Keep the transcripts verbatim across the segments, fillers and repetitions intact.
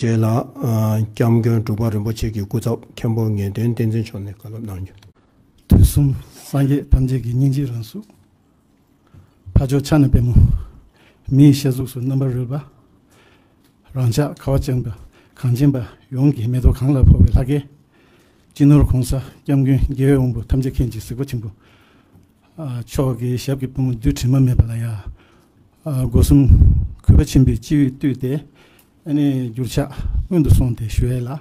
རྗེས་ལ། ཨ། སྐྱབས་མགོན་འབྲུག་པ་རིན་པོ་ཆེ་གི་སྐུ་ཚབ་མཁན་པོ་ངེས་དོན་བསྟན་འཛིན་མཆོག་ནས་བཀའ་སློབ་གནང་རྒྱུ། དུས་གསུམ་སངས་རྒྱས་ཐམས་ཅད་ཀྱི་སྙིང་རྗེའི་རང་གཟུགས། འཕགས་མཆོག་ཕྱག་ན་པདྨོ། མི་ཡི་ཤ་གཟུགས་སུ་རྣམ་པར་རོལ་པ། རང་ཅག་ཁ་བ་ཅན་པ་གངས་ཅན་པ་ཡོངས་ཀྱི་མེ་ཏོག་གང་ལ་ཕོག་པའི་ལྷ་སྐལ། སྤྱི་ནོར་༸གོང་ས་༸སྐྱབས་མགོན་རྒྱལ་བའི་དབང་པོ་ཐམས་ཅད་མཁྱེན་ཅིང་གཟིགས་པ་ཆེན་པོ། ཨ། མཆོག་གི་ཞབས་ཀྱི་པུས་མོ་རྡུལ་དྲི་མ་མེད་པ་ལ་ཡ། ཨ། སྒོ་གསུམ་གུས་པ་ཆེན་པོས་སྤྱི་བོས་བཏུད་དེ། ཨ་ནི་འགྱུར་ཕྱག་སྔོན་དུ་སོང་སྟེ་ཞུ་ཡས་ལ། ཨ་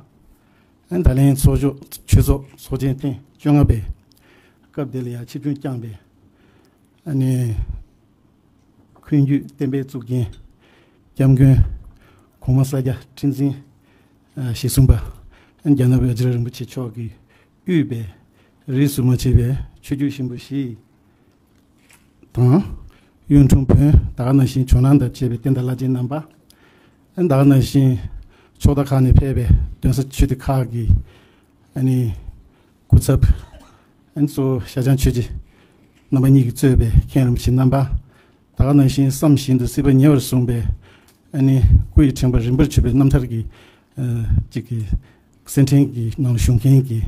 ནི་ད་ལན་ཚོགས་ཆོས་ཆོས་ཚོགས་ཚོགས་ཆེན་ཐེངས་བཅོ་ལྔ་པའི་སྐབས་དེ་ལ་ཡ་ཆིབས་བསྒྱུར་བསྐྱངས་པའི། ཨ་ནི་འཁོན་རྒྱུད་བསྟན་པའི་གཙུག་རྒྱན་སྐྱབས་མགོན་གོང་མ་ས་སྐྱ་ཁྲི་འཛིན་ཞེ་གསུམ་པ་རྒྱ་ནག་པའི་ཝ་ཇི་ར་རིན་པོ་ཆེ་མཆོག་གིས་དབུས་པའི་རིས་སུ་མ་ཆད་པའི་ཆོས་བརྒྱུད་ཆེན་པོ་བཞི་དང་། གཡུང་དྲུང་བོན་ད་ག་ནང་བཞིན་ཇོ་ནང་དང་བཅས་པའི་བསྟན་དར་བླ་ཆེན་རྣམ་པ། ཨ་ནི་ད་ག་ནང་བཞིན་ཕྱོགས་མཐའ་ཁག་ནས་ཕེབས་པའི་གདན་ས་ཆོས་སྡེ་ཁག་གི། ཨ་ནི་སྐུ་ཚབ། ཨ་ནི་གཙོ་བོ་ཤར་བྱང་ཆོས་རྗེ་རྣམ་པ་གཉིས་ཀྱིས་གཙོས་པའི་མཁན་རིན་པོ་ཆེ་རྣམ་པ། ད་ག་ནང་བཞིན་བསམ་བཞིན་དུ་སྲིད་པ་ཉེ་བར་བཟུང་པའི། ཨ་ནི་སྐུ་ཡི་ཕྲེང་བ་རིམ་པར་བྱོན་པའི་རྣམ་ཐར་གྱི། ཨ། ཅིག་གི་གསེར་ཕྲེང་གི་ནང་ལ་ཞུགས་མཁན་གྱི།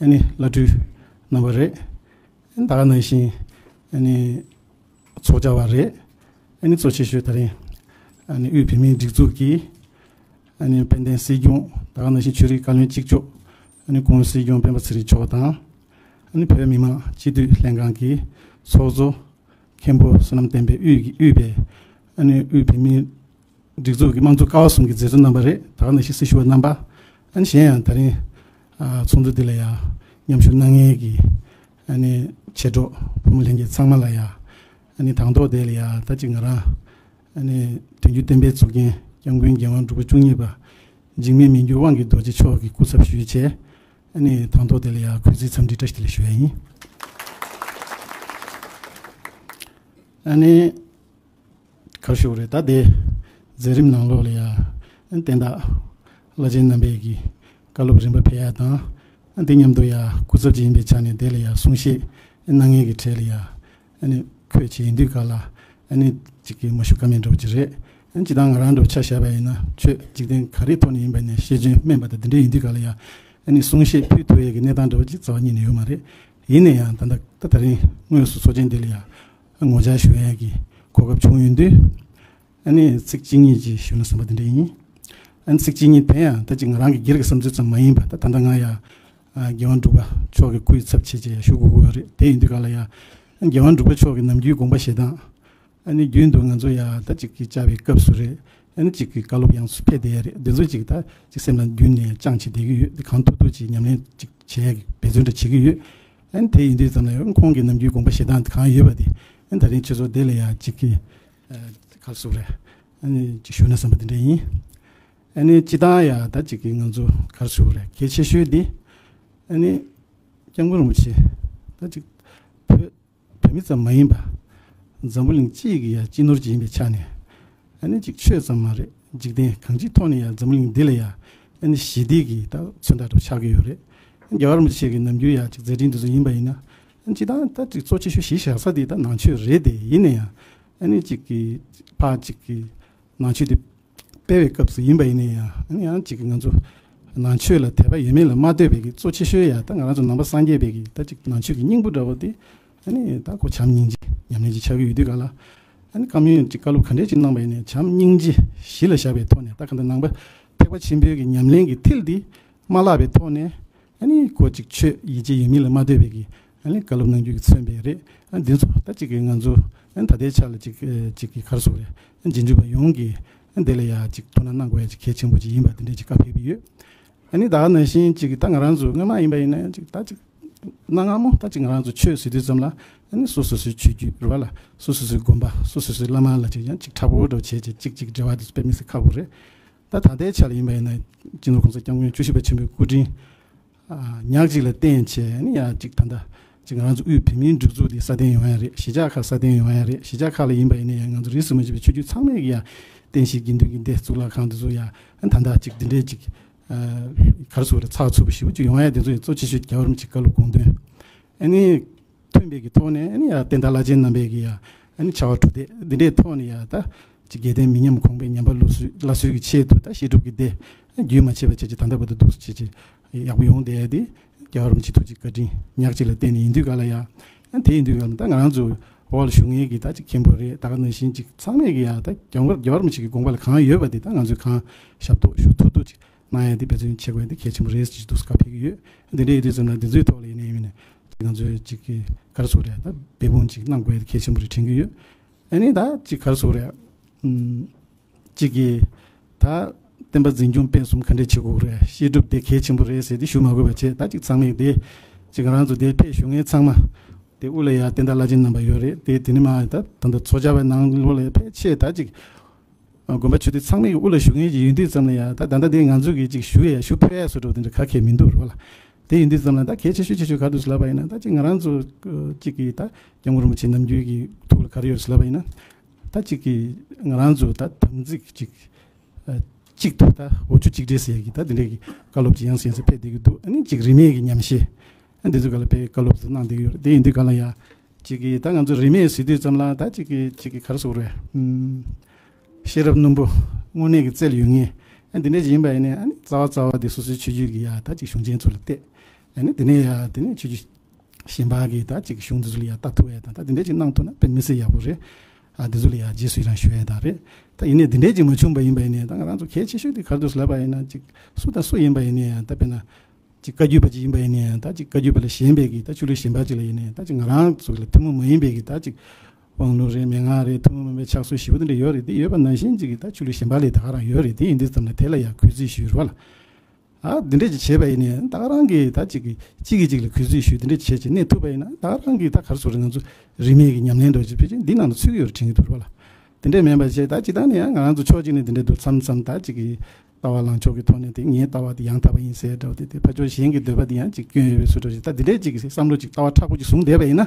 ཨ་ནི་བླ་སྤྲུལ་རྣམ་པ་རེད། ཨ་ནི་ད་ག་ནང་བཞིན། ཨ་ནི་ཚོགས་བཅར་བ་རེད། ཨ་ནི་གཙོ་ཆེ་ཤོས་ད་རིང་། ཨ་ནི་དབུས་བོད་མིའི་སྒྲིག་འཛུགས་ཀྱི། ཨ་ནི་དཔལ་ལྡན་སྲིད་སྐྱོང་། ད་ག་ནང་བཞིན་ཆོས་རིག་བཀའ་བློན་གཅིག་ལྕོགས། ཨ་ནི་སྐུ་ངོ་སྲིད་སྐྱོང་སྤེན་པ་ཚེ་རིང་མཆོག་དང་། ཨ་ནི་བོད་མི་མང་སྤྱི་འཐུས་ལྷན་ཁང་གི་ཚོགས་གཙོ། མཁན་པོ་བསོད་ནམས་བསྟན་འཕེལ་དབུས་ཀྱི་དབུས་པའི། ཨ་ནི་དབུས་བོད་མིའི་སྒྲིག་འཛུགས་ཀྱི་དམངས་གཙོ་ཀ་བ་གསུམ་གྱི་མཛད་གཙོ་རྣམ་པ་རེད། ད་ག་ནང་བཞིན་སྲི་ཞུ་བ་རྣམ་པ། ཨ་ནི་གཞན་ཡང་ད་རིང་། ཨ། ཚོགས་འདུ་འདི་ལ་ཡང་མཉམ་ཞུགས་གནང་མཁན་གྱི། ཨ་ནི་མཆེད་གྲོགས་ཕོ་མོ་ལྷན་རྒྱས་ཚང་མ་ལ་ཡང་། ཨ་ནི་དང་ཐོག་དེ་ལ་ཡང་ད་ཅིག་ང་རང་། ཨ་ནི་དོན་བརྒྱུད་བསྟན་པའི་གཙུག་རྒྱན་སྐྱབས་མགོན་རྒྱལ་དབང་འབྲུག་པ་བཅུ་གཉིས་པ། འཇིགས་མེད་མི་འགྱུར་དབང་གི་རྡོ་རྗེ་མཆོག་གི་སྐུ་ཚབ་ཞུས་བྱས། ཨ་ནི་དང་ཐོག་དེ་ལ་ཡང་གུས་བརྩི་འཚམས་འདྲི་བཀྲ་ཤིས་བདེ་ལེགས་ཞུ་ཡ་ཡིན། ཨ་ནི། ག་རེ་ཞུ་དགོས་རེད། ད་དེ་མཛད་རིམ་ནང་ལོགས་ལ་ཡ། ཨ་ནི་བསྟན་བདག་བླ་ཆེན་རྣམ་པས་ཀྱི་བཀའ་སློབ་རིམ་པ་ཕེབས་ཡ་དང་། ཨ་ནི་དེ་མཉམ་དུ་ཡ་སྐུ་ཚབ་ཅིག་ཡིན་པའི་ཆ་ནས་དེ་ལ་ཡ་གསུང་བཤད་གནང་མཁན་གྱི་གྲས་ལ་ཡ། ཨ་ནི་ཁོས་བྱས་ཡིན་དུས་ག་ལ། ཨ་ནི་ཅིག་གི་མ་ཞུ་ཀ་མེད་འདྲ་པོ་ཅིག་རེད། ཨ་ནི་སྤྱིར་བཏང་ང་རང་འདྲ་པོ་ཆ་བཞག་པ་ཡིན་ན་ཆོས་འཇིག་རྟེན་ག་རེའི་ཐོག་ནས་ཡིན་པ་ནས་ཤེས་འཇོན་དམན་པ་དང་དེ་འདྲ་ཡིན་དུས་ག་ལ་ཡ། ཨ་ནི་གསུང་བཤད་ཕུལ་ཐུབ་ཡས་ཀྱི་གནས་སྟངས་འདྲ་པོ་ཅིག་རྩ་བ་ཉིད་ནས་ཡོད་མ་རེད། ཡིན་ན་ཡང་ད་ལྟ་ད་ད་རིང་དངོས་སུ་ཚོགས་ཆེན་འདི་ལ་ཡ་ངོ་བཅར་ཞུ་ཡས་ཀྱི་གོ་སྐབས་བྱུང་ཡོང་དུས། ཨ་ནི་ཚིག་གཅིག་གཉིས་ཅིག་ཞུ་ན་བསམ་པ་དེ་འདྲ་ཡིན། ཨ་ནི་ཚིག་གཅིག་གཉིས་དེ་ཡང་ད་ཅིག་ང་རང་གི་སྒེར་གྱི་བསམ་ཚུལ་ཙམ་མ་ཡིན་པ། ད་ད་ལྟ་ང་ཡ། ཨ། རྒྱལ་དབང་འབྲུག་པ་མཆོག་གི་སྐུའི་ཚབ་བྱས་བྱས་ཞུ་དགོས་ཀྱི་ཡོད་རེད། དེ་ཡིན་དུས་ག་ལ་ཡ། རྒྱལ་དབང་འབྲུག་པ་མཆོག་གི་ནམ་རྒྱུན་དགོངས་པ་བཞེས་སྟངས། ཨ་ནི་རྒྱུན་དུ་ང་ཚོ་ཡ་ད་ཅིག་གི་བཅར་བའི་སྐབས་སུ་རེད། ཨ་ནི་ཅིག་གི་བཀའ་སློབ་ཡང་སུ་ཕེབས་བསྡད་ཡ་རེད། དེ་ཚོ་ཅིག་ད་ཅིག་སེམས་ལ་རྒྱུན་ནས་བཅངས་བྱས་བསྡད་ཀྱི་ཡོད། དེ་གང་ཐུབ་ཐུབ་ཅིག་ཉམས་ལེན་ཅིག་བྱེད་ཡ་གི་འབད་བརྩོན་འདྲ་བྱེད་ཀྱི་ཡོད། ཨ་ནི་དེ་ཡིན་དུས་ཙམ་ལ་ཡང་ཁོང་གི་ནམ་རྒྱུན་དགོངས་པ་བཞེས་སྟངས་དེ་གང་ཡོད་པ་དེ། ཨ་ནི་ད་རིང་ཆུ་ཚོད་དེ་ལ་ཡ་ཅིག་གི། ཨ། ག་རེ་ཟེར་དགོས་རེད། ཨ་ནི་ཅིག་ཞུ་ན་བསམ་པ་དེ་འདྲ་ཡིན། ཨ་ནི་སྤྱིར་བཏང་ཡ་ད་ཅིག་གི་ང་ཚོ་ག་རེ་ཟེར་དགོས་རེད། གལ་ཆེ་ཤོས་དེ། ཨ་ནི་སྐྱབས་མགོན་རིན་པོ་ཆེ་ད་ཅིག་བོད། བོད་མི་ཙམ་མ་ཡིན་པ། འཛམ་བུ་གླིང་སྤྱི་ཡི་གི་ཡ་སྤྱི་ནོར་ཅིག་ཡིན་པའི་ཆ་ནས། ཨ་ནི་ཅིག་ཆོས་ཙམ་མ་རེད། འཇིག་རྟེན་གང་ཅིའི་ཐོག་ནས་ཡ་འཛམ་བུ་གླིང་འདི་ལ་ཡ། ཨ་ནི་ཞི་བདེ་གི་ད་མཚོན་རྟགས་འདྲ་པོ་ཆགས་ཀྱི་ཡོད་རེད། རྒྱལ་བ་རིན་པོ་ཆེ་གི་ནམ་རྒྱུན་ཡ་ཅིག་མཛད་འཕྲིན་འདི་ཚོ་ཡིན་པ་ཡིན་ན། ཨ་ནི་སྤྱིར་བཏང་ད་ཅིག་གཙོ་ཆེ་ཤོས་གཞི་བཞག་ས་དེ་ད་ནང་ཆོས་རེད་དེ། ཡིན་ན་ཡང་། ཨ་ནི་ཅིག་གི་ཕར་ཅིག་གི་ནང་ཆོས་དེ་སྤེལ་བའི་སྐབས་སུ་ཡིན་པ་ཡིན་ན་ཡང་། ཨ་ནི་ཡང་ཅིག་གི་ང་ཚོ་ནང་ཆོས་ལ་དད་པ་ཡོད་མེད་ལ་མ་ལྟོས་པའི་གི་གཙོ་ཆེ་ཤོས་ཡ་ད་ང་རང་ཚོ་ནང་པ་སངས་རྒྱས་པའི་གི་ད་ཅིག་ནང་ཆོས་ཀྱི་སྙིང་པོ་འདྲ་པོ་དེ། ཨ་ནི་ད་ཁོ་བྱམས་སྙིང་རྗེ་ཉམས་ལེན་ཅིག་ཆགས་ཀྱི་ཡོད་དུས་ག་ལ། ཨ་ནི་བཀའ་མོལ་ཅིག་བཀའ་སློབ་ག་འདྲས་ཅིག་གནང་པ་ཡིན་ནའི་བྱམས་སྙིང་རྗེ་གཞི་ལ་བཞག་པའི་ཐོག་ནས། ད་ག་འདྲ་ནང་པ་ཐེག་པ་ཆེན་པོའི་གི་ཉམས་ལེན་གྱི་མཐིལ་འདི་མ་བརླག་པའི་ཐོག་ནས། ཨ་ནི་ཁོ་ཅིག་ཆོས་ཡིད་ཆེས་ཡོད་མེད་ལ་མ་ལྟོས་པའི་གི། ཨ་ནི་བཀའ་སློབ་གནང་རྒྱུ་གི་མཚོན་པའི་རེད། ཨ་ནི་འདི་ཚོ་ད་ཅིག་གི་ང་ཚོ། ཨ་ནི་ད་ལྟའི་ཆ་ལ་ཅིག་ཅིག་གི་ག་རེ་ཟེར་དགོས་རེད། ཨ་ནི་རྗེས་འཇུག་པ་ཡོངས་ཀྱིས། ཨ་ནི་དེ་ལ་ཡ་ཅིག་ཐུགས་སྣང་གནང་དགོས་ཡ་ཅིག་གལ་ཆེན་པོ་ཅིག་ཡིན་པ་དེ་འདྲས་ཅིག་བཀའ་ཕེབས་ཀྱི་ཡོད། ཨ་ནི་ད་ག་ནང་བཞིན་ཅིག་ད་ང་རང་ཚོ་སྔོན་མ་ཡིན་པ་ཡིན་ན་ཡང་ཅིག་ད་ཅིག་གནའ་སྔ་མོ་ད་ཅིག་ང་རང་ཚོ་ཆོས་ཟེར་དུས་ཙམ་ལ། ཨ་ནི་སོ་སོ་སོའི་ཆོས་བརྒྱུད་རེད་པ་ལ། སོ་སོ་སོའི་དགོན་པ། སོ་སོ་སོའི་བླ་མ་ལ་ཅིག་ཡང་ཅིག་མཁྲེགས་པོ་འདྲ་བོ་བྱས་བྱས་ཅིག་ཅིག་འབྲེལ་བ་དེ་ཚོ་དཔེ་མི་སྲིད་ཁག་པོ་རེད། ད་ད་ལྟའི་ཆ་ལ་ཡིན་པ་ཡིན་ན་སྤྱི་ནོར་༸གོང་ས་༸སྐྱབས་མགོན་བཅུ་བཞི་པ་ཆེན་པོའི་སྐུ་དྲིན་ཨ་ཉག་གཅིག་ལ་བརྟེན་བྱས། ཨ་ནི་ཡང་ཅིག་ད་ལྟ་ཅིག་ང་རང་ཚོ་དབུས་བོད་མིའི་སྒྲིག་འཛུགས་འདི་སྲ་བརྟན་ཡོང་ཡ་རེད། གཞིས་ཆགས་ཁག་སྲ་བརྟན་ཡོང་ཡ་རེད། གཞིས་ཆགས་ཁག་ལ་ཡིན་པ་ཡིན་ན་ཡང་ང་ཚོ་རིས་སུ་མ་ཆད་པའི་ཆོས་བརྒྱུད་ཚང་མས་ཀྱི་ཡ། རྟེན་གཞི་དགེ་འདུན་གྱི་སྡེ། གཙུག་ལག་ཁང་འདི་ཚོ་ཡ། ཨ་ནི་ད་ལྟ་ཅིག་འདི་འདྲའི་ཅིག་ཨ་ག་རེ་ཟེར་དགོས་རེད། ཚགས་ཚུད་པོ་ཞེ་པོ་ཅིག་ཡོང་ཡ་དེ་ཚོ་ཡི་གཙོ་ཆེ་ཤོས་རྒྱལ་བ་རིན་པོ་ཆེའི་བཀའ་སློབ་དགོངས་དོན། ཨ་ནི་མཐུན་པའི་གི་ཐོག་ནས། ཨ་ནི་ཡ་བསྟན་བདག་བླ་ཆེན་རྣམ་པས་ཀྱི་ཡ། ཨ་ནི་ཕྱར་བ་གྲུ་འདེགས་འདི་འདྲའི་ཐོག་ནས་ཡ། ད་ཅིག་དགེ་ལྡན་མི་ཉམས་གོང་འཕེལ་ཉམས་པ་སླར་གསོའི་སླར་གསོའི་གི་ཆེད་དུ། ད་བཤད་སྒྲུབ་ཀྱི་སྡེ། རྒྱུན་མ་ཆད་པ་བྱས་ཀྱི་ད་ལྟ་བར་དུ་འདུག་སེ་བྱས་ཀྱི་ཡག་པོ་ཡོང་བསྡད་དེ། རྒྱལ་བ་རིན་པོ་ཆེ་ཐུགས་ཀྱི་བཀའ་དྲིན་ཉག་གཅིག་ལ་བརྟེན་ནས་ཡིན་དུས་ག་ལ་ཡ། དེ་ཡིན་དུས་ག་ལ་ད་ང་རང་ཚོ་འོག་ལ་བཞུགས་མཁན་གྱི་ད་ཅིག་མཁན་པོ་རེད། ད་ག་ནང་བཞིན་ཅིག་ཚང་མས་ཀྱི་ཡ་ད་རྒྱལ་བ་རྒྱལ་བ་རིན་པོ་ཆེ་གི་དགོངས་པ་ལ་གང་ཡོད་པ་དེ་ད་ང་ཚོས་གང་ཞབས་ཏོག་ཞུ་ཐུབ་ཐུབ་ཅིག་གནང་ཡ་དེ་འབད་བརྩོན་བྱེད་དགོས་ཡ་དེ་གལ་ཆེན་པོ་རེད་ཟེར་གྱི་འདུག་སེ་བཀའ་ཕེབས་ཀྱི་ཡོད། དེ་འདྲ་ཡིན་དུས་ཙམ་ན་འདི་ཚོའི་ཐོག་ལ་ཡིན་ནའི་མིན་ནའི་ཅིག་ང་ཚོས་ཅིག་གི་ག་རེ་ཟེར་དགོས་རེད། ད་འབད་འབུངས་ཅིག་གནང་དགོས་ཡ་དེ་གལ་ཆེན་པོ་རེད་དྲན་གྱི་ཡོད། ཨ་ནི་ད་ཅིག་ག་རེ་ཟེར་དགོས་རེད། ཨམ། གཅིག་གིས་ད་བསྟན་པ་འཛིན་སྐྱོང་སྤེལ་གསུམ་ག་འདྲས་བྱེད་དགོས་རེད། བཤད་སྒྲུབ་དེ་གལ་ཆེན་པོ་རེད་ཟེར་དེ་ཞུ་མ་དགོས་པ་བྱས། ད་ཅིག་ཚང་མས་དེ་ཅིག་ང་རང་ཚོ་དེ་ཕེབས་བཞུགས་མཁན་ཚང་མ་དེ་དབུ་ལ་ཡ་བསྟན་བདག་བླ་ཆེན་རྣམ་པ་ཡོད་རེད། དེ་དེ་ནི་མ་ད་ད་ལྟ་ཚོགས་བཅར་བའི་ནང་ལོགས་ལ་ཕལ་ཆེར་ད་ཅིག་དགོན་པ་ཆོས་སྡེ་ཚང་མའི་དབུ་ལ་བཞུགས་མཁན་ཅིག་ཡིན་དུས་ཙམ་ལ་ཡ་ད་ད་ལྟ་དེ་ང་ཚོ་གིས་ཅིག་ཞུ་ཡ་ཞུ་ཕོད་ཡ་བཟོ་འདྲ་དེ་འདྲ་ག་གེ་མི་འདུག་རེད་བ་ལ། དེ་ཡིན་དུས་ཙམ་ལ་ད་གལ་ཆེ་ཤོས་ཆེ་ཤོས་ག་རེ་འདུག་ཟེར་ལབ་པ་ཡིན་ན། ད་ཅིག་ང་རང་ཚོ་ཅིག་གིས་ད་སྐྱབས་མགོན་རིན་པོ་ཆེ་ནམ་རྒྱུན་གྱི་ཐུགས་ལ་ག་རེ་ཡོད་ཟེར་ལབ་པ་ཡིན་ན། ད་ཅིག་གིས་ང་རང་ཚོ་ད་དམ་ཚིག་ཅིག་ཨ་གཅིག་ཏུ་ད་འོ་ཆུ་གཅིག་སྒྲིལ་ཟེར་ཡ་གི་ད་དེ་འདྲའི་གི་བཀའ་སློབ་ཅིག་ཡང་སེ་ཡང་སེ་ཕེབས་བསྡད་ཀྱི་འདུག་ཨ་ནི་ཅིག་རིས་མེད་ཀྱི་ཉམས་བཞེས་ཨ་འདི་ཚོ་ག་ལ་དཔེ་བཀའ་སློབ་ཚོ་གནང་བསྡད་ཀྱི་ཡོད་རེད། དེ་ཡིན་དུས་ག་ལ་ཡ་ཅིག་གིས་ད་ང་ཚོ་རིས་མེད་ཟེར་དུས་ཙམ་ལ་ད་ཅིག་གིས་ཅིག་གིས་ག་རེ་ཟེར་དགོས་རེད། ཨུམ། ཤེས་རབ་རྣོན་པོ་དངོས་གནས་ཀྱི་རྩལ་ཡོད་མཁན་ཨ་འདི་འདྲ་ཅིག་ཡིན་པ་ཡིན་ནའི་ཨ་ནི་རྩ་བ་རྩ་བ་དེ་སོ་སོའི་ཆོས་བརྒྱུད་ཀྱི་ཡ་ད་ཅིག་གཞུང་ཆེན་ཚོ་ལ་གཏད། ཨ་ནི་དེ་ནས་ཡ་དེ་ནས་ཆོས་བརྒྱུད་གཞན་པ་གི་ད་ཅིག་གཞུང་འདི་ཚོ་ལ་ཡ་ལྟ་ཐུབ་ཡ་དང་ད་དེ་འདྲ་ཅིག་གནང་ཐུབ་ན་དཔེ་མི་སྲིད་ཡག་པོ་རེད། ཨ་འདི་ཚོ་ལ་ཡ་རྗེས་སུ་ཡི་རང་ཞུ་ཡ་དང་རེད། ད་ཡིན་ནའི་དེ་འདྲ་ཅིག་མ་བྱུང་པ་ཡིན་པ་ཡིན་ནའི་ད་ང་རང་ཚོ་གལ་ཆེ་ཤོས་དེ་ག་རེ་འདུག་ཟེར་ལབ་པ་ཡིན་ན་ཅིག་སུ་དང་སུ་ཡིན་པ་ཡིན་ནའི་ཡང་ད་དཔེར་ན། ཅིག་བཀའ་བརྒྱུད་པ་ཅིག་ཡིན་པ་ཡིན་ནའི་ཡང་ད་ཅིག་བཀའ་བརྒྱུད་པ་ལས་གཞན་པའི་གི་ད་ཆོས་ལུགས་གཞན་པ་ཅིག་ལ་ཡིན་ནའི་ད་ཅིག་ང་རང་ཚོ་ལ་ཐུན་མོང་མ་ཡིན་པའི་གི་ད་ཅིག་དབང་ལུང་རེད། མན་ངག་རེད། ཐུན་མོང་མ་ཡིན་པའི་ཕྱག་སྲོལ་ཞེ་པོ་དེ་འདྲ་ཡོད་རེད། དེ་ཡོད་པ་ནང་བཞིན་ཅིག་གི་ད་ཆོས་ལུགས་གཞན་པ་ལ་ད་ག་རང་ཡོད་རེད། དེ་ཡིན་དུས་ཙམ་ལ་དེ་ལ་ཡང་གུས་བརྩི་ཞུ་རོགས་ལ། ཨ་འདི་འདྲ་ཅིག་བྱས་པ་ཡིན་ནའི་ད་ག་རང་གི་ད་ཅིག་གི་གཅིག་གིས་གཅིག་ལ་གུས་བརྩི་ཞུ་དེ་འདྲ་བྱས་ཅིག་གནས་ཐུབ་པ་ཡིན་ན་ད་ག་རང་གི་ད་ག་རེ་ཟེར་དགོས་རེད། ང་ཚོ་རིས་མེད་ཀྱི་ཉམས་ལེན་འདྲ་ཅིག་ཕལ་ཆེར་འདི་ནང་ལ་ཚུད་ཀྱི་ཡོད་རེད་དྲན་གྱི་འདུག་རོགས་ལ། དེ་འདྲས་མིན་པ་བྱས་ད་སྤྱིར་བཏང་ནས་ཡང་ང་རང་ཚོ་ཕྱོགས་གཅིག་ནས་དེ་འདྲས་འདུག་མཚམས་མཚམས་ད་ཅིག་གི་ལྟ་བ་ལངས་ཕྱོགས་ཀྱི་ཐོག་ནས་དེ་ངའི་ལྟ་བ་དེ་ཡང་དག་པ་ཡིན་ཟེར་འདྲ་བ་དེ་དེ་ཕར་ཕྱོགས་གཞན་གྱི་འདོད་པ་དེ་ཡང་ཅིག་སྐྱོན་ཡོད་པའི་བཟོ་འདྲ་ཞིག་ད་དེ་འདྲས་ཅིག་གི་བསམ་བློ་ཅིག་ལྟ་བ་མཁྲེགས་པོ་ཅིག་བཟུང་བསྡད་པ་ཡིན་ན།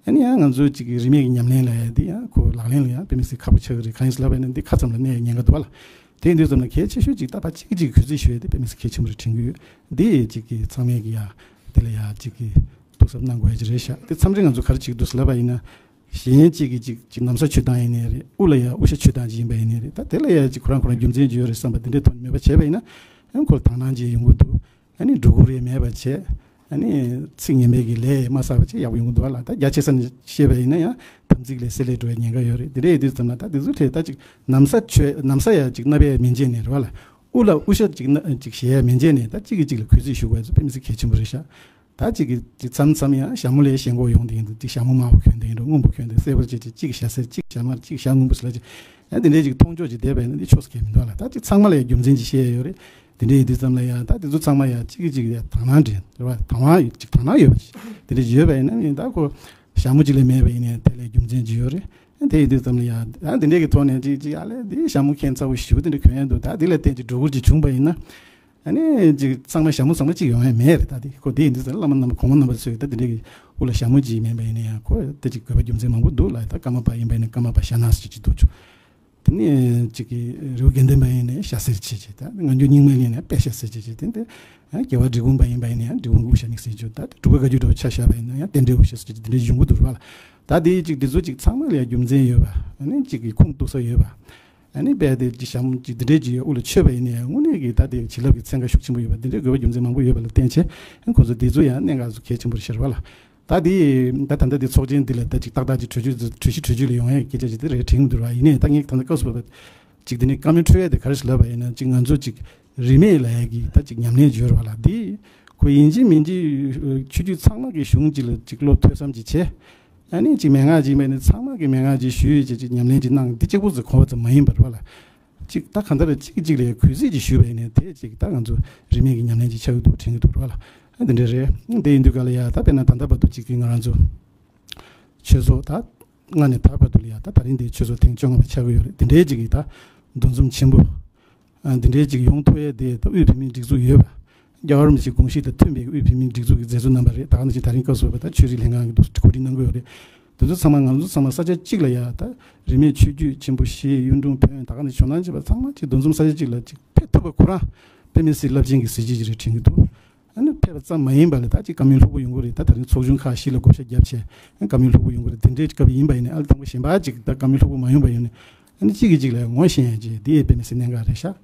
ཨ་ནི་ཡང་ང་ཚོའི་ཅིག་གི་རིས་མེད་ཀྱི་ཉམས་ལེན་ལ་ཡང་དེ་ཡང་ཁོ་ལག་ལེན་ལ་ཡང་དཔེ་མི་སྲིད་ཁག་པོ་ཆགས་ཀྱི་རེད། གང་ཡིན་ཟེར་ལབ་པ་ཡིན་ན་འདི་ཁ་ཙམ་ལ་གནས་ཉེན་ཁ་འདུག་བ་ལ། དེ་ཡིན་དུས་ཙམ་ལ་གལ་ཆེ་ཤོས་ཅིག་ད་ཕར་གཅིག་གིས་གཅིག་གུས་བརྩི་ཞུ་ཡ་དེ་དཔེ་མི་སྲིད་གལ་ཆེན་པོ་རེད་དྲན་གྱི་ཡོད། འདི་ཅིག་གི་ཚང་མས་ཀྱི་ཡ་དེ་ལ་ཡ་ཅིག་གི་ཐུགས་གཟབ་གནང་དགོས་ཡ་ཅིག་རེད་ཤག་དེ་མཚམས་རེ་ང་ཚོ་ག་རེ་བྱེད་ཀྱི་འདུག་ཟེར་ལབ་པ་ཡིན་ན། གཞན་གཅིག་གིས་ཅིག་ཅིག་ན་བཟའ་མཆོད་སྟངས་ཡིན་ནའི་རེད། དབུ་ལ་ཡ་དབུ་ཞྭ་མཆོད་སྟངས་ཅིག་ཡིན་པ་ཡིན་ནའི་རེད། ད་དེ་ལ་ཡ་ཅིག་ཁོ་རང་ཁོ་རང་རྒྱུ་མཚན་ཅིག་ཡོད་རེད་བསམ་པ་དེ་འདྲའི་ཐོག་ནས་མོས་པ་བྱས་པ་ཡིན་ན། ཡང་ཁོ་ལ་དག་སྣང་ཅིག་ཡོང་གི་འདུག་ཨ་ནི་སྒྲོ་སྐུར་རེ་མེད་པ་བྱས། ཨ་ནི་ཚིག་ངན་པའི་གི་ལས་མ་བསགས་པ་བྱས་ཡག་པོ་ཡོང་གི་འདུག་བ་ལ། ད་རྒྱ་ཆེ་ས་ནས་བཤད་པ་ཡིན་ན་ཡང་དམ་ཚིག་ལས་བསྲེ་ལྷད་འགྲོ་བའི་ཉེན་ཁ་ཡོད་རེད། དེ་འདྲ་ཡིན་དུས་ཙམ་ལ་ད་དེ་ཚོའི་གྲས་ད་ཅིག་ན་བཟའ་མཆོད་ན་བཟའ་ཡ་ཅིག་མནབས་ཡ་མེད་བྱས་ནས་རེད་བ་ལ། དབུ་ལ་དབུ་ཞྭ་ཅིག་ན་ཅིག་བཞེས་ཡ་མེད་བྱས་ནས་ད་གཅིག་གིས་གཅིག་ལ་གུས་བརྩི་ཞུ་དགོས་ཚོ་དཔེ་མི་སྲིད་གལ་ཆེན་པོ་རེད་ཤག་ད་གཅིག་གིས་གཅིག་མཚམས་མཚམས་ཡང་ཞྭ་མོ་ལས་ཞེན་ཁོག་ཡོང་དེ་ཡིན་འདུག་གཅིག་ཞྭ་མོ་དམར་པོ་གྱོན་དེ་ཡིན་འགྲོ། སྔོན་པོ་གྱོན་དེ་སེར་པོ་བྱས་ཅིག་གཅིག་ཞྭ་སེར་གཅིག་ཞྭ་དམར་གཅིག་ཞྭ་སྔོན་པོ་ཟེར་ལ་ཅིག་ཡང་དེ་འདྲའི་ཅིག་མཐོང་ཕྱོགས་ཅིག་བསྡད་པ་ཡིན་ན་འདི་ཕྱོགས་སུ་གལ་མི་འདུག་ལ། ད་ཅིག་ཚང་མ་ལ་ཡང་རྒྱུ་མཚན་ཅིག་བཤད་ཡ་ཡོད་རེད། དེ་འདྲའི་ཡིན་དུས་ཙམ་ལ་ཡང་ད་དེ་ཚོ་ཚང་མ་ཡང་གཅིག་གིས་གཅིག་ཡང་དག་སྣང་འདྲེན་རེད་བ། དག་སྣང་ཡོད་ཅིག་དག་སྣང་ཡོད་པ་ཅིག་དེ་འདྲ་ཅིག་ཡོད་པ་ཡིན་ན་ཡིན་ད་ཁོ་ཞྭ་མོ་ཅིག་ལས་མེད་པ་ཡིན་ནའི་དེ་ལ་རྒྱུ་མཚན་ཅིག་ཡོད་རེད། དེ་ཡིན་དུས་ཙམ་ལ་ཡང་ད་དེ་འདྲའི་གི་ཐོག་ནས་ཅིག་ཅིག་ཨ་ལས་འདི་ཞྭ་མོ་ཁྱད་མཚར་པོ་ཞེ་པོ་དེ་འདྲ་གྱོན་ཡ་འདུག་ད་དེ་ལ་བརྟེན་ཅིག་སྒྲོ་སྐུར་ཅིག་བྱུང་པ་ཡིན་ན། ཨ་ནི་ཅིག་ཚང་མ་ཞྭ་མོ་ཚང་མ་གཅིག་ཡོང་ཡ་མེད་རེད། ད་དེ་ཁོ་དེ་ཡིན་དུས་ཙམ་བླ་མ་རྣམ་པ་གོང་མ་རྣམ་པ་ཚོས་ད་དེ་འདྲའི་གི་དབུ་ལ་ཞྭ་མོ་ཅིག་མེད་པ་ཡིན་ན་ཡང་ཁོ་ད་ཅིག་དགོས་པ་རྒྱུ་མཚན་མང་པོ་འདུག་ལ། ད་ཀརྨ་པ་ཡིན་པ་ཡིན་ན་ཀརྨ་པ་ཞྭ་ནག་ཅིག་ཅིག་འདུག་ཆོག་དེ་ནས་ཅིག་གི་རི་བོ་དགེ་ལྡན་པ་ཡིན་ནའི་ཞྭ་སེར་བྱས་བྱས། ད་སྔ་འགྱུར་རྙིང་མ་ཡིན་ནའི་དཔེ་ཞྭ་སེར་བྱས་བྱས། དེ་འདྲ་རྒྱལ་བ་འབྲི་གུང་པ་ཡིན་པ་ཡིན་ནའི་འབྲི་གུང་དབུ་ཞྭ་དམིགས་བསལ་བྱས། ད་འབྲུག་པ་བཀའ་བརྒྱུད་འདྲ་བོ་ཆ་བཞག་པ་ཡིན་ན་ཡང་རྟེན་འབྲེལ་དབུ་ཞྭ་སེར་བྱས་བྱས་དེ་འདྲ་ཡོང་གི་འདུག་རེད་བ་ལ། ད་དེ་ཅིག་དེ་ཚོ་ཅིག་ཚང་མ་ལ་ཡང་རྒྱུ་མཚན་ཡོད་པ། ཨ་ནི་ཅིག་གི་ཁུངས་གཏུགས་ས་ཡོད་པ། ཨ་ནི་དཔེ་དེ་ཅིག་ཞྭ་མོ་ཅིག་འདི་འདྲའི་ཅིག་ཡོད་དབུ་ལ་མཆོད་པ་ཡིན་ནའི་དངོས་གནས་ཀྱི་ད་དེ་བྱིན་རླབས་ཀྱི་ཚན་ཁ་ཤུགས་ཆེན་པོ་ཡོད་པ་འདི་འདྲའི་དགོས་པ་རྒྱུ་མཚན་མང་པོ་ཡོད་པ་ལ་བརྟེན་བྱས། ཨ་ཁོ་ཚོ་དེ་ཚོ་ཡང་གནད་འགག་ཚོ་གལ་ཆེན་པོ་རེད་ཤག་རེད་བ་ལ། ད་དེ་ད་ད་ལྟ་དེ་ཚོགས་ཆེན་འདི་ལ་ད་ཅིག་ཏག་ཏག་ཅིག་གྲོས་ཆོད་གྲོས་གཞི་གྲོས་ཆོད་ལ་ཡོང་ཡ་སྐད་ཆ་ཅིག་དེ་རེད་དྲན་གྱི་འདུག་ར། ཡིན་ནའི་ད་ངས་ད་ལྟ་སྐབས་སུ་བབ་པ་ཅིག་དེ་ནས་བཀའ་མོལ་འཕྲོད་ཡ་དེ་ག་རེ་ཞིག་ལབ་པ་ཡིན་ན། ཅིག་ང་ཚོ་ཅིག་རིས་མེད་ལབ་ཡ་གི་ད་ཅིག་ཉམས་ལེན་ཅིག་ཡོད་རེད་བ་ལ། དེ་ཁོ་ཡིན་གཅིག་མིན་གཅིག་ཆོས་བརྒྱུད་ཚང་མ་གི་གཞུང་ཅིག་ལ་ཅིག་བློ་ཐོས་བསམ་ཅིག་བྱས། ཨ་ནི་ཅིག་མན་ངག་ཅིག་མེད་ནི་ཚང་མ་གི་མན་ངག་ཅིག་ཞུས་ཅིག་ཅིག་ཉམས་ལེན་ཅིག་གནང་འདི་གཅིག་པུ་ཙམ་གོ་བ་ཙམ་མ་ཡིན་པར་བ་ལ། ཅིག་ད་གང་ལྟར་གཅིག་གིས་གཅིག་ལ་གུས་བརྩི་ཅིག་ཞུས་པ་ཡིན་ནའི་དེ་ཅིག་ད་ང་ཚོ་རིས་མེད་ཀྱི་ཉམས་ལེན་ཅིག་ཆགས་ཀྱི་འདུག་དྲན་གྱི་འདུག་བ་ལ། ཨ་འདི་འདྲ་རེད། དེ་ཡིན་དུས་ག་ལ་ཡ་ད་དཔེར་ན་ད་ལྟ་བར་དུ་ཅིག་གི་ང་རང་ཚོ་ཆོས་ཚོགས་ད་སྔ་ནས་ད་བར་དུ་ལ་ཡ་ད་ད་རིང་འདི་ཆོས་ཚོགས་ཐེངས་བཅོ་ལྔ་པ་ཆགས་ཀྱི་ཡོད་རེད། འདི་འདྲའི་ཅིག་གི་ད་འདུ་འཛོམས་ཆེན་པོ་ཨ་འདི་འདྲའི་ཅིག་ཡོང་ཐུབ་ཡས་དེ་ད་དབུས་བོད་མིའི་སྒྲིག་འཛུགས་ཡོད་པ། རྒྱལ་བ་རིན་པོ་ཆེའི་དགོངས་གཞི་དང་མཐུན་པའི་དབུས་བོད་མིའི་སྒྲིག་འཛུགས་ཀྱི་མཛད་གཙོ་རྣམ་པ་རེད། ད་ག་ནང་བཞིན་ད་རིང་སྐབས་སུ་བབས་པ་ད་ཆོས་རིག་ལྷན་ཁང་གི་འདུག་གོ་སྒྲིག་གནང་གི་ཡོད་རེད། དེ་ཚོ་ཚང་མ་ང་ཚོ་ཚང་མ་ས་ཆ་གཅིག་ལ་ཡ་ད་རིས་མེད་ཆོས་བརྒྱུད་ཆེན་པོ་བཞི་གཡུང་དྲུང་བོན་ད་ག་ནང་བཞིན་ཇོ་ནང་བཅས་པ་ཚང་མ་གཅིག་འདུ་འཛོམས་ས་ཆ་གཅིག་ལ་གཅིག་ཕེབས་ཐུབ་པ་ཁོ་རང་དཔེ་མི་སྲིད་རླབས་ཆེན་གྱི་གཟི་བརྗིད་ཅིག་རེད་དྲན་གྱི་འདུག་ཨ་ནི་ཕེབས་པ་ཙམ་མ་ཡིན་པ་ལ་ད་ཅིག་བཀའ་མོལ་ལྷུག་པོ་ཡོང་གི་རེད། ད་ད་རིང་ཚོགས་ཆུང་ཁག་བཞི་ལ་བགོ་བཤའ་བརྒྱབ་བྱས་ཨ་བཀའ་མོལ་ལྷུག་པོ་ཡོང་གི་རེད། དེ་འདྲའི་སྐབས་ཡིན་པ་ཡིན་ནའི་ཨ་ལས་དང་པོ་གཞན་པ་ཅིག་ད་བཀའ་མོལ་ལྷུག་པོ་མ་ཡོང་པ་ཡིན་ནའི་ཨ་ནི་གཅིག་གིས་གཅིག་ལ་ངོ་ཤེས་ཡ་ཅིག་དེ་ཡང་དཔེ་མི་སྲིད་གནད་འགག་རེད་ཤག་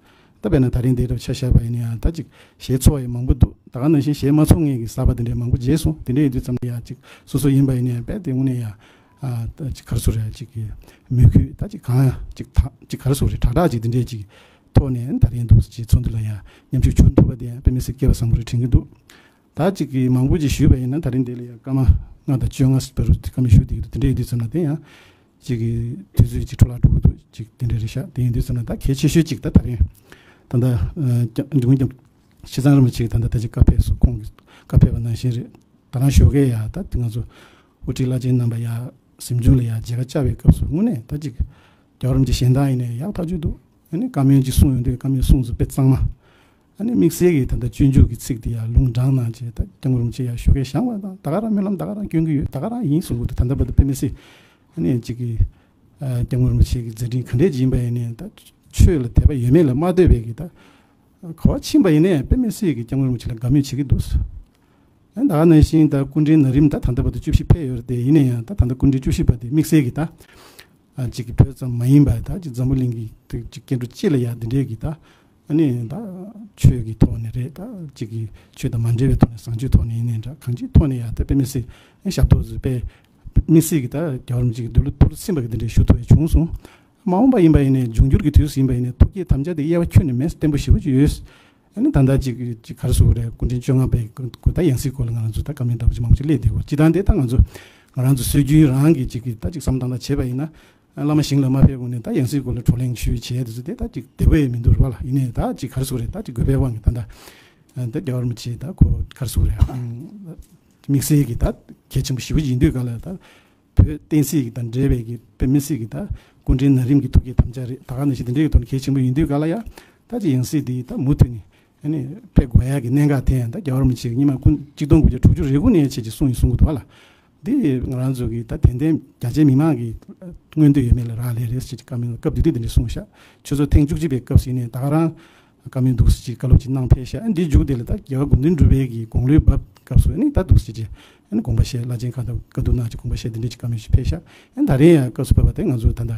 ད་དཔེར་ན་ད་རིང་འདི་འདྲ་ཆ་བཞག་པ་ཡིན་ན་ཡང་ད་ཅིག་གཞས་ཚོགས་ཡ་མང་པོ་འདུག་ད་ག་ནང་བཞིན་གཞས་མ་ཚོགས་མཁན་གྱི་གསར་པ་དེ་འདྲའི་མང་པོ་མཇལ་སོང་། དེ་འདྲ་ཡིན་དུས་ཙམ་ལ་ཡང་ཅིག་སོ་སོ་ཡིན་པ་ཡིན་ན་ཡང་དཔེ་དེ་དངོས་གནས་ཡང་ཨ་ད་ཅིག་ག་རེ་ཟེར་རེད། ཅིག་གི་མོས་གུས་ད་ཅིག་གང་ཡང་ཅིག་ད་ཅིག་ག་རེ་ཟེར་རེད། དྲག་དྲག་ཅིག་དེ་འདྲའི་ཅིག་ཐོག་ནས་ད་རིང་འདུག་ཅིག་ཚོགས་འདུ་ལ་ཡང་མཉམ་ཞུགས་བྱུང་ཐུབ་པ་དེ་ཡང་དཔེ་མི་སྲིད་སྐལ་བ་བཟང་པོ་རེད་དྲན་གྱི་འདུག་ད་ཅིག་གི་མང་པོ་ཅིག་ཞུས་པ་ཡིན་ན་ད་རིང་འདི་ལ་ཡང་སྐར་མ་ལྔ་དང་བཅོ་ལྔ་བར་དུ་སྐར་མ་ཞུ་བསྡད་ཀྱི་འདུག་དེ་འདྲ་ཡིན་དུས་ཙམ་ལ་དེ་ཡང་ཅིག་གི་དུས་ཚོད་ཅིག་འཕྲོ་བརླག་འགྲོ་གི་འདུག་ཅིག་དེ་འདྲ་རེད་ཤག་དེ་ཡིན་དུས་ཙམ་ལ་ད་གལ་ཆེ་ཤོས་ཅིག་ད་ད་རིང་ད་ལྟ་ཨ་སྐྱབས་མགོན་སྐྱབས་ཆེ་ཚང་རིན་པོ་ཆེ་གི་ད་ལྟ་ད་ཅིག་བཀའ་ཕེབས་སོང་། ཁོང་གི་བཀའ་ཕེབས་པ་ནང་བཞིན་རེད། ད་རང་ཞོགས་ཀས་ཡ་ད་དེ་ང་ཚོ་དབུ་ཁྲིད་བླ་ཆེན་རྣམ་པ་ཡ་གཟིམ་ཆུང་ལ་ཡ་མཇལ་ཁ་བཅར་བའི་སྐབས་སུ་དངོས་གནས་ད་ཅིག་རྒྱལ་བ་རིན་པོ་ཆེ་གཞན་དག་ཡིན་ནའི་ཡག་ཐག་ཆོད་འདུག་ཨ་ནི་བཀའ་མོལ་ཅིག་གསུངས་ཡོང་དུས་བཀའ་མོལ་གསུང་ཚུལ་དཔེ་གཙང་མ། ཨ་ནི་དམིགས་བསལ་གྱི་ད་ལྟ་སྤྱོད་འཇུག་གི་ཚིག་དེ་ཡང་ལུང་དྲངས་གནང་བྱས། ད་སྐྱབས་མགོན་རིན་པོ་ཆེ་ཡང་ཞོགས་ཀས་བཞེངས་པ་དང་ད་ག་རང་སྨོན་ལམ་ད་ག་རང་སྐྱོན་གྱི་ཡོད། ད་ག་རང་ཡིན་གསུང་གི་འདུག་ད་ལྟ་བར་དུ་དཔེ་མི་སྲིད་ཨ་ནི་ཅིག་གི་ཨ་སྐྱབས་མགོན་རིན་པོ་ཆེ་གི་མཛད་འཕྲིན་ག་འདྲས་ཅིག་ཡིན་པ་ཡིན་ནའི་ད་ཆོས་ལ་དད་པ་ཡོད་མེད་ལ་མ་ལྟོས་པའི་གི་ད་ག་པར་ཕྱིན་པ་ཡིན་ནའི་དཔེ་མི་སྲིད་གི་སྐྱབས་མགོན་རིན་པོ་ཆེ་ལ་དགའ་མོས་བྱེད་ཀྱི་འདུག་ཨ་ནི་ད་ག་ནང་བཞིན་ད་སྐུ་ཕྲེང་ན་རིམ་ད་ད་ལྟ་བར་དུ་བཅུ་བཞི་ཕེབས་ཡོད་རེད་དེ། ཡིན་ན་ཡང་ད་ད་ལྟ་སྐུ་ཕྲེང་བཅུ་བཞི་པ་དེ་དམིགས་བསལ་གི་ད་ཨ་ཅིག་གི་བོད་ཙམ་མ་ཡིན་པ་ད་ཅིག་འཛམ་བུ་གླིང་གི་ད་ཅིག་སྐྱེ་འགྲོ་སྤྱི་ལ་ཡ་འདི་འདྲའི་གི་ད་ཨ་ནི་ད་ཆོས་ཀྱི་ཐོག་ནས་རེད། ད་ཅིག་གི་ཆོས་དང་མ་འབྲེལ་བའི་ཐོག་ནས་བཟང་སྤྱོད་ཐོག་ནས་ཡིན་ནའི་འདྲ་གང་ཅིའི་ཐོག་ནས་ཡ་ད་དཔེ་མི་སྲིད་ཨ་ཞབས་ཏོག་ཟིག་དཔེ་མི་སྲིད་གི་ད་རྒྱལ་བ་རིན་པོ་ཆེ་གི་འདུལ་ལུགས་ཐུགས་ལ་ཚིམ་པ་གི་འདི་འདྲའི་ཞུ་ཐུབ་པ་བྱུང་སོང་། མ་འོངས་པ་ཡིན་པ་ཡིན་ནའི་འབྱུང་འགྱུར་གྱི་དུས་སུ་ཡིན་པ་ཡིན་ནའི་ཐུགས་བསྐྱེད་དམ་བཅའ་དེ་དབྱེ་བ་ཁྱོན་ནས་མེད། བརྟན་པོ་ཞེ་པོ་ཅིག་ཡོད། ཨ་ནི་ད་ལྟ་ཅིག་ཅིག་ག་རེ་ཟེར་དགོས་རེད། སྐུ་ཕྲེང་བཅོ་ལྔ་པའི་སྐུ་ད་ཡང་སྲིད་སྐོར་ལ་ང་རང་ཚོ་ད་བཀའ་མོལ་འདྲ་པོ་ཅིག་མང་པོ་ཅིག་སླེབས་བསྡད་ཡོད། སྤྱིར་བཏང་དེ་ད་ང་ཚོ་ང་རང་ཚོ་སྲོལ་རྒྱུན་རང་གི་ཅིག་གི་ད་ཅིག་བསམ་བློ་བཏང་སྟངས་བྱས་པ་ཡིན་ན། བླ་མ་ཞིང་ལ་མ་ཕེབས་གོང་ནས་ད་ཡང་སྲིད་སྐོར་ལ་བགྲོ་གླེང་ཞུས་བྱས་དེ་ཚོ་དེ་ད་ཅིག་བདེ་པོ་ཡང་མི་འདུག་རེད་པ་ལ། ཡིན་ནའི་ད་ཅིག་ག་རེ་ཟེར་དགོས་རེད། ད་ཅིག་དགོས་པའི་དབང་གིས་ད་ལྟ་ད་རྒྱལ་བ་རིན་པོ་ཆེ་ད་ཁོ་ག་རེ་ཟེར་དགོས་རེད། དམིགས་བསལ་གྱི་ད་གལ་ཆེན་པོ་ཞེ་པོ་ཅིག་ཡིན་དུས་ག་ལ་ད། བོད་བསྟན་སྲིད་ཀྱི་དང་འབྲེལ་བའི་གི་དཔེ་མི་སྲིད་ཀྱི་ད་སྐུ་ཕྲེང་ན་རིམ་གྱི་ཐུགས་བསྐྱེད་དམ་བཅའ་རེད། ད་ག་ནང་བཞིན་དེ་འདྲའི་གི་ཐོག་ནས་གལ་ཆེན་པོ་ཡིན་དུས་ག་ལ་ཡ། ད་ཅིག་ཡང་སྲིད་འདི་ད་མུ་མཐུད་ནས་ཨ་ནི་ཕེབས་དགོས་ཡ་གི་གནད་འགག་དེ་ཡང་ད་རྒྱལ་བ་རིན་པོ་ཆེ་གི་སྔོན་མ་སྐུ་ཆིག་སྟོང་དགུ་བརྒྱ་དྲུག་ཅུ་རེ་དགུ་ནས་བྱས་ཀྱི་གསུངས་ཡིན་གསུང་གི་འདུག་བ་ལ། འདི་ང་རང་ཚོ་གི་ད་དད་ལྡན་རྒྱ་ཆེ་མི་མང་གི་མངོན་འདོད་ཡོད་མེད་ལ་རག་ལས་རེད་ཟེར་གྱི་བཀའ་མོལ་སྐབས་དེ་དུས་དེ་འདྲ་གསུངས་ཤག་ཆུ་ཚོད་ཐེངས་བཅུ་གཅིག་པའི་སྐབས་སུ་ཡིན་ནའི་ད་ག་རང་བཀའ་མོལ་འདུག་སེ་ཅིག་བཀའ་སློབ་ཅིག་གནང་ཕེབས་ཤག་ཨ་འདིའི་མཇུག་དེ་ལ་ད་རྒྱལ་བ་དགུང་ལྡན་འབྲུག་པའི་གི་དགུང་ལོའི་བབས་སྐབས་སུ་ཨ་ནི་ད་འདུག་སེ་ཅིག་ཨ་ནི་དགོངས་པ་བཞེས། བླ་ཆེན་ཁག་དང་བཀའ་བསྡུར་གནང་ཅིག་དགོངས་པ་བཞེས་དེ་འདྲ་ཅིག་བཀའ་མོལ་ཅིག་ཕེབས་ཤག་ཨ་ནི་ད་རེས་ཡང་སྐབས་སུ་བབས་པ་དེ་ང་ཚོ་ད་ལྟ་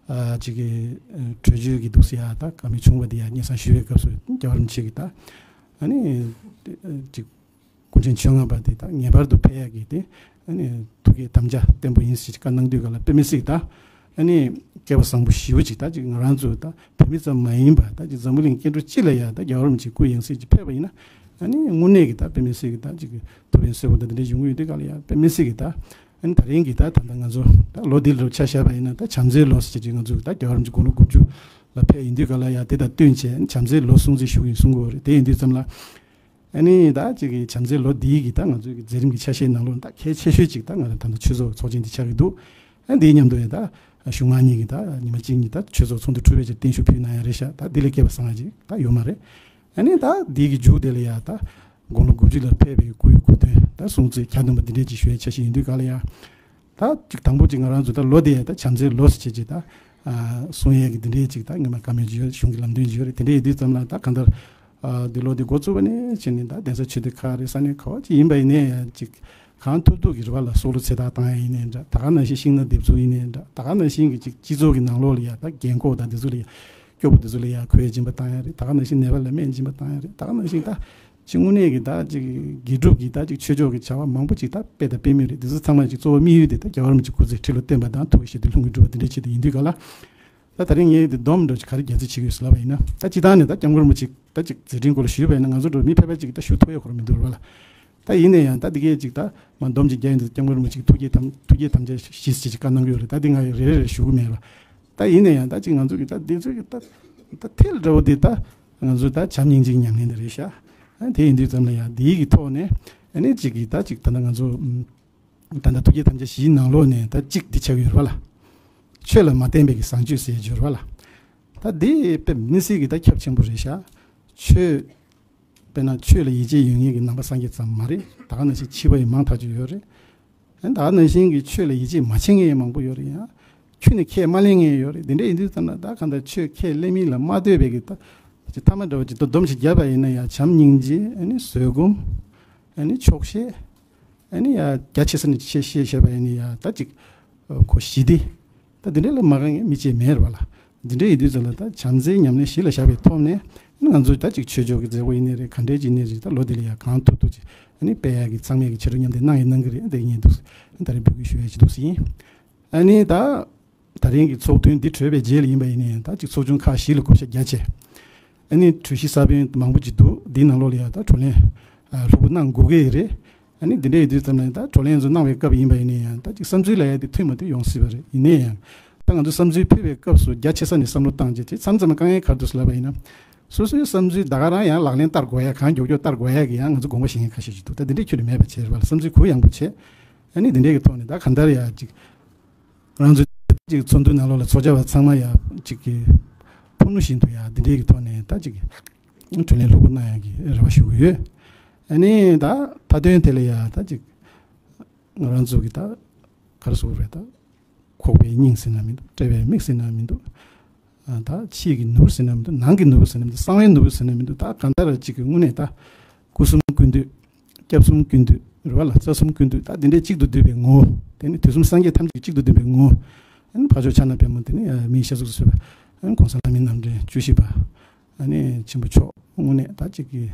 ཨ་ཅིག་གི་ཨ་གྲོས་ཆོད་ཀྱི་འདུག་སེ་ཡ་ད་བཀའ་མོལ་བྱུང་བ་དེ་ཡ་སྙན་སེང་ཞུ་བའི་སྐབས་སུ་རྒྱལ་བ་རིན་པོ་ཆེ་གི་ད་ཨ་ནི་ཨ་ཅིག་སྐུ་ཕྲེང་བཅོ་ལྔ་པ་དེ་དང་ངེས་པར་དུ་ཕེབས་ཡག་གི་དེ་ཨ་ནི་ཐུགས་བསྐྱེད་དམ་བཅའ་བརྟན་པོ་ཡིན་ཞེས་བཀའ་གནང་དུས་ག་ལ་དཔེ་མི་སྲིད་ད་ཨ་ནི་སྐལ་བ་བཟང་པོ་ཞེ་པོ་ཅིག་ད་ཅིག་ང་རང་ཚོ་ད་བོད་མི་ཙམ་མ་ཡིན་པ་ད་ཅིག་འཛམ་བུ་གླིང་སྐྱེ་འགྲོ་སྤྱི་ལ་ཡ་ད་རྒྱལ་བ་རིན་པོ་ཆེ་སྐུ་ཡང་སྲིད་ཅིག་ཕེབས་པ་ཡིན་ན་ཨ་ནི་དངོས་གནས་ཀྱི་ད་དཔེ་མི་སྲིད་ཀྱི་ད་ཅིག་ཐུབ་པའི་གསོལ་པོ་ད་དེ་འདྲ་ཡོང་གི་ཡོད་དུས་ག་ལ་ཡ་དཔེ་མི་སྲིད་ཀྱི་ད་ཨ་ནི་ད་རིང་གི་ད་ད་ད་ང་ཚོ་ད་ལོ་འདི་ལོ་ཆ་བཞག་པ་ཡིན་ན་ད་བྱམས་བརྩེའི་ལོ་ཟེར་ཅིག་ང་ཚོ་ད་རྒྱལ་བ་རིན་པོ་ཆེ་དགུང་ལོ་དགུ་བཅུ་ལ་ཕེབས་ཡིན་དུས་ག་ལ་ཡ་དེ་དང་བསྟུན་བྱས་བྱམས་བརྩེའི་ལོ་སྲུང་བརྩི་ཞུ་གི་ཡིན་གསུང་གི་ཡོད་རེད། དེ་ཡིན་དུས་ཙམ་ལ། ཨ་ནི་ད་ཅིག་གི་བྱམས་བརྩེའི་ལོ་འདིའི་གི་ད་ང་ཚོའི་གི་མཛད་རིམ་གྱི་ཆ་ཤས་ནང་ལོགས་ད་གལ་ཆེ་ཤོས་ཅིག་ད་ང་རང་ད་ལྟ་ཆོས་ཚོགས་ཚོགས་ཆེན་འདི་ཆགས་ཀྱི་འདུག་ཨ་འདིའི་མཉམ་དུ་ཡ་ད་གཞུང་མང་གཉིས་ཀྱི་ད་ཉི་མ་གཅིག་གཉིས་ད་ཆོས་ཚོགས་ཚོགས་འདུ་གྲུབ་པའི་ཆེད་བརྟན་བཞུགས་ཕུལ་གནང་ཡ་རེད་ཤག་ད་འདི་ལས་སྐལ་བ་བཟང་ཡ་ཅིག་ད་ཡོད་མ་རེད། ཨ་ནི་ད་འདིའི་གི་མཇུག་དེ་ལ་ཡ་ད་དགུང་ལོ་དགུ་བཅུ་ལ་ཕེབས་པའི་སྐུའི་སྐུ་དོན་ད་སྲུང་བརྩི་གྱ་ནོམ་པ་འདི་འདྲས་ཅིག་ཞུ་ཡའི་ཆ་ཤས་ཡིན་དུས་ག་ལ་ཡ། ད་ཅིག་དང་པོ་ཅིག་ང་རང་ཚོ་ད་ལོ་དེ་ད་བྱམས་བརྩེའི་ལོ་ཟེར་བྱས་ཅིག་ད་ཨ་གསུང་ཡས་ཀྱི་འདི་འདྲའི་ཅིག་ད་སྔོན་མ་བཀའ་མོལ་ཅིག་ཡོད། གཞུང་གི་ལམ་སྟོན་ཅིག་ཡོད་རེད། དེ་འདྲ་ཡིན་དུས་ཙམ་ལ་ད་གང་ལྟར་ཨ་འདི་ལོ་འདི་འགོ་བཙུགས་པ་ནས་བྱས་ནས་ད་གདན་ས་ཆོས་སྡེ་ཁག་རེད་ས་གནས་ག་བ་ཅིག་ཡིན་པ་ཡིན་ནའི་ཡང་ཅིག་གང་ཐུབ་ཐུབ་ཀྱི་རེ་བ་ལ་སྲོག་བླུ་ཚེ་ཐར་བཏང་ཡ་ཡིན་ནའི་འདྲ། ད་ག་ནང་བཞིན་ཤིང་ནགས་འདེབས་འཛུགས་ཡིན་ནའི་འདྲ། ད་ག་ནང་བཞིན་གྱི་ཅིག་སྤྱི་ཚོགས་ཀྱི་ནང་ལོགས་ལ་ཡ་ད་རྒན་འཁོགས་དང་འདི་ཚོ་ལ་ཡ་སྐྱོ་པོ་འདི་ཚོ་ལ་ཡ་གོས་སྦྱིན་པ་བཏང་ཡ་རེད། ད་ག་ནང་བཞིན་ནད་པ་ལ་སྨན་སྦྱིན་པ་བཏང་ཡ་རེད། ད་ག་ནང་བཞིན་ད། ཅིག་དངོས་གནས་ཀྱི་ད་ཅིག་དགེ་སྒྲུབ་ཀྱི་ད་ཅིག་ཆོས་ཕྱོགས་ཀྱི་བྱ་བ་མང་པོ་ཅིག་ད་སྤེལ་དང་སྤེལ་མུས་རེད། འདི་ཚོ་ཚང་མ་ཅིག་གཙོ་བོ་དམིགས་ཡུལ་དེ་ད་རྒྱལ་བ་རིན་པོ་ཆེ་སྐུ་ཚེ་ཁྲི་ལོ་བརྟན་པ་དང་ཐུགས་ཀྱི་བཞེད་དོན་ལྷུན་གྱིས་འགྲུབ་པ་འདི་འདྲའི་ཆེད་དུ་ཡིན་དུས་ག་ལ། ད་ད་རིང་ངས་འདི་སྡོམ་འདྲ་ཅིག་ག་རེ་རྒྱག་རྩིས་བྱེད་ཀྱི་ཡོད་ཟེར་ལབ་པ་ཡིན་ན། ད་སྤྱིར་བཏང་ནས་ད་སྐྱབས་མགོན་རིན་པོ་ཆེ་ད་ཅིག་མཛད་འཕྲིན་སྐོར་ལ་ཞུས་པ་ཡིན་ན་ང་ཚོ་འདྲ་མི་ཕལ་པ་ཅིག་ད་ཞུ་ཐུབ་ཡ་ཁོ་རང་མི་འདུག་རེད་བ་ལ། ད་ཡིན་ན་ཡང་ད་འདི་གས་ཅིག་ད་མ་སྡོམ་ཅིག་རྒྱག་ཡིན་དུས་སྐྱབས་མགོན་རིན་པོ་ཆེ་ཐུགས་བསྐྱེད་དམ་ཐུགས་བསྐྱེད་དམ་བཅའ་བཞེས་ཟེར་ཅིག་བཀའ་གནང་གི་ཡོད་རེད། ད་འདི་ང་རེ་རེ་ཞུ་གི་མེད་རེད་བ། ད་ཡིན་ན་ཡང་ད་ཅིག་ང་ཚོ་གི་ད་འདི་ཚོ་གི་ད་ད་ཐལ་འདྲ་བོ་འདི་ད་ང་ཚོ་ད་བྱམས་སྙིང་རྗེའི་ཉམས་ལེན་འདི་རེད་ཤག་ཨ་དེ་ཡིན་དུས་ཙམ་ལ་ཡང་འདིའི་གི་ཐོག་ནས་ཨ་ནི་ཅིག་གི་ད་ཅིག་ད་ལྟ་ང་ཚོ་ཨམ་ད་ལྟ་ཐུགས་བསྐྱེད་དམ་བཅའ་བཞིའི་ནང་ལོགས་ནས་ད་ཅིག་འདི་ཆགས་ཀྱི་ཡོད་རེད་བ་ལ། ཆོས་ལ་མ་བརྟེན་པའི་གི་བཟང་སྤྱོད་ཟེར་ཡོད་རེད་བ་ལ། ད་འདི་དཔེ་མི་སྲིད་གི་ད་ཁྱབ་ཆེན་པོ་རེད་ཤག་ཆོས། དཔེར་ན་ཆོས་ལ་ཡིད་ཆེས་ཡོད་མཁན་གྱི་ནང་པ་སངས་རྒྱས་ཙམ་མ་རེད། ད་ག་ནང་བཞིན་ཕྱི་པ་ཡང་མང་ཐག་ཆོད་ཡོད་རེད། ཨ་ད་ག་ནང་བཞིན་གྱི་ཆོས་ལ་ཡིད་ཆེས་མ་བྱེད་མཁན་ཡང་མང་པོ་ཡོད་རེད། ཡང་ཁྱོན་ནས་ཁས་མ་ལེན་མཁན་ཡོད་རེད། དེ་འདྲ་ཡིན་དུས་ཙམ་ལ་ད་གང་ལྟར་ཆོས་ཁས་ལེན་མིན་ལ་མ་ལྟོས་པའི་གི་ད་ཅིག་ཐ་མ་འདྲ་བོ་ཅིག་ད་སྡོམ་ཞིག་བརྒྱབ་པ་ཡིན་ན་ཡང་བྱམས་སྙིང་རྗེ་ཨ་ནི་བཟོད་སྒོམ་ཨ་ནི་ཆོག་ཤེས་ཨ་ནི་ཡང་རྒྱ་ཆེ་ས་ནས་ཆེ་ཤེས་བཤད་པ་ཡིན་ན་ཡང་ད་ཅིག་ཁོ་ཞི་བདེ་ད་དེ་འདྲ་ལ་མ་དགའ་མཁན་མི་གཅིག་མེད་རེད་བ་ལ། འདི་འདྲ་ཡིན་དུས་ཙམ་ལ་ད་བྱམས་བརྩེའི་ཉམས་ལེན་གཞི་ལ་བཞག་པའི་ཐོག་ནས་ང་ཚོས་ད་ཅིག་ཆོས་ཕྱོགས་ཀྱི་མཛད་སྒོ་ཡིན་ནའི་རེད། ག་འདྲའི་ཅིག་ཡིན་ནའི་རེད། ད་ལོ་འདི་ལ་ཡང་གང་ཐུབ་ཐུབ་ཅིག་ཨ་ནི་སྤེལ་ཡག་གི་ཚང་མས་ཀྱི་ཕྱི་དྲོ་མཉམ་འདེགས་གནང་ཡིན་གནང་གི་རེད། འདི་ཡིན་འདུག་ད་རེས་འབོད་སྐུལ་ཞུ་ཡས་ཅིག་འདུག་ཟེར་ཡིན། ཨ་ནི་ད་ད་རིང་གི་ཚོགས་ཐུན་འདི་གྲོལ་བའི་རྗེས་ལ་ཡིན་པ་ཡིན་ནའི་ད་ཅིག་ཚོགས་ཆུང་ཁག་བཞི་ལ་བགོ་བཤའ་རྒྱ་ཆེ། ཨ་ནི་གྲོས་གཞི་ས་བོན་མང་པོ་ཅིག་འདུག་འདིའི་ནང་ལོགས་ལ་ཡང་ད་བགྲོ་གླེང་ལྷུག་པོ་གནང་དགོས་ཀྱི་རེད། ཨ་ནི་འདི་འདྲ་ཡིན་དུས་ཙམ་ནས་ད་བགྲོ་གླེང་ཚོ་གནང་བའི་སྐབས་ཡིན་པ་ཡིན་ནའི་ཡང་ད་ཅིག་བསམ་ཚུལ་ལ་ཡང་དེ་མཐུན་མ་མཐུན་ཡོང་སྲིད་པ་རེད། ཡིན་ནའི་ཡང་ད་ང་ཚོ་བསམ་ཚུལ་ཕུལ་བའི་སྐབས་སུ་རྒྱ་ཆེ་ས་ནས་བསམ་བློ་བཏང་རྗེས་དེ་མཚམས་མཚམས་དཀའ་ངལ་ག་རེ་འདུག་ཟེར་ལབ་པ་ཡིན་ན། སོ་སོའི་བསམ་ཚུལ་ད་ག་རང་ཡང་ལག་ལེན་བསྟར་དགོས་ཡ། གང་མགྱོགས་མགྱོགས་བསྟར་དགོས་ཡ་གི་ཡང་ང་ཚོ་དགོངས་པ་བཞེས་མཁན་ཁ་ཤས་ཤིག་འདུག་ད་འདི་འདྲའི་ཁྱོན་ནས་མེད་པ་བྱས་རེད་བ་ལ། བསམ་ཚུལ་གུ་ཡངས་པོ་བྱས། ཨ་ནི་འདི་འདྲའི་གི་ཐོག་ནས་ད་གང་ལྟར་ཡ་ཅིག་ང་ཚོ་ཅིག་ཚོགས་འདུ་ནང་ལོགས་ལ་ཚོགས་བཅར་བ་ཚང་མ་ཡ་ཅིག་གི་ཕུ་ནུ་བཞིན་དུ་ཡ་འདི་འདྲའི་གི་ཐོག་ནས་ད་ཅིག་བགྲོ་གླེང་ལྷུག་པོ་གནང་ཡ་གི་རེ་བ་ཞུ་གི་ཡོད། ཨ་ནི་ད་མཐའ་དོན་དེ་ལ་ཡ་ད་ཅིག་ང་རང་ཚོ་གི་ད་ག་རེ་ཟེར་དགོས་རེད། ད་ཁོག་པའི་སྙིང་ཟེར་ན་མི་འདུག་དཔྲལ་བའི་མིག་ཟེར་ན་མི་འདུག་ཨ་ད་ཕྱིའི་གི་ནོར་བུ་ཟེར་ན་མི་འདུག་ནང་གི་ནོར་བུ་ཟེར་ན་མི་འདུག་གསང་བའི་ནོར་བུ་ཟེར་ན་མི་འདུག་ད་གང་ལྟར་ཅིག་གི་དངོས་གནས་ད་སྐུ་གསུམ་ཀུན་འདུས། སྐྱབས་གསུམ་ཀུན་འདུས་རེད་བ་ལ། རྩ་གསུམ་ཀུན་འདུས། ད་འདི་འདྲའི་གཅིག་ཏུ་འདུས་པའི་ངོ་བོ། དེ་ནི་དུས་གསུམ་སངས་རྒྱས་ཐམས་ཅད་གཅིག་ཏུ་འདུས་པའི་ངོ་བོ། ཨ་ནི་འཕགས་མཆོག་ཕྱག་ན་པདྨོ། དེ་ནི་མིའི་ཤ་གཟུགས་སུ་བཟོས་པ། ཨ་ནི་གོང་ས་ལྷ་མིའི་རྣམ་འདྲེན་བཅུ་བཞི་པ། ཨ་ནི་ཆེན་པོ་མཆོག་དངོས་གནས་ད་ཅིག་གི་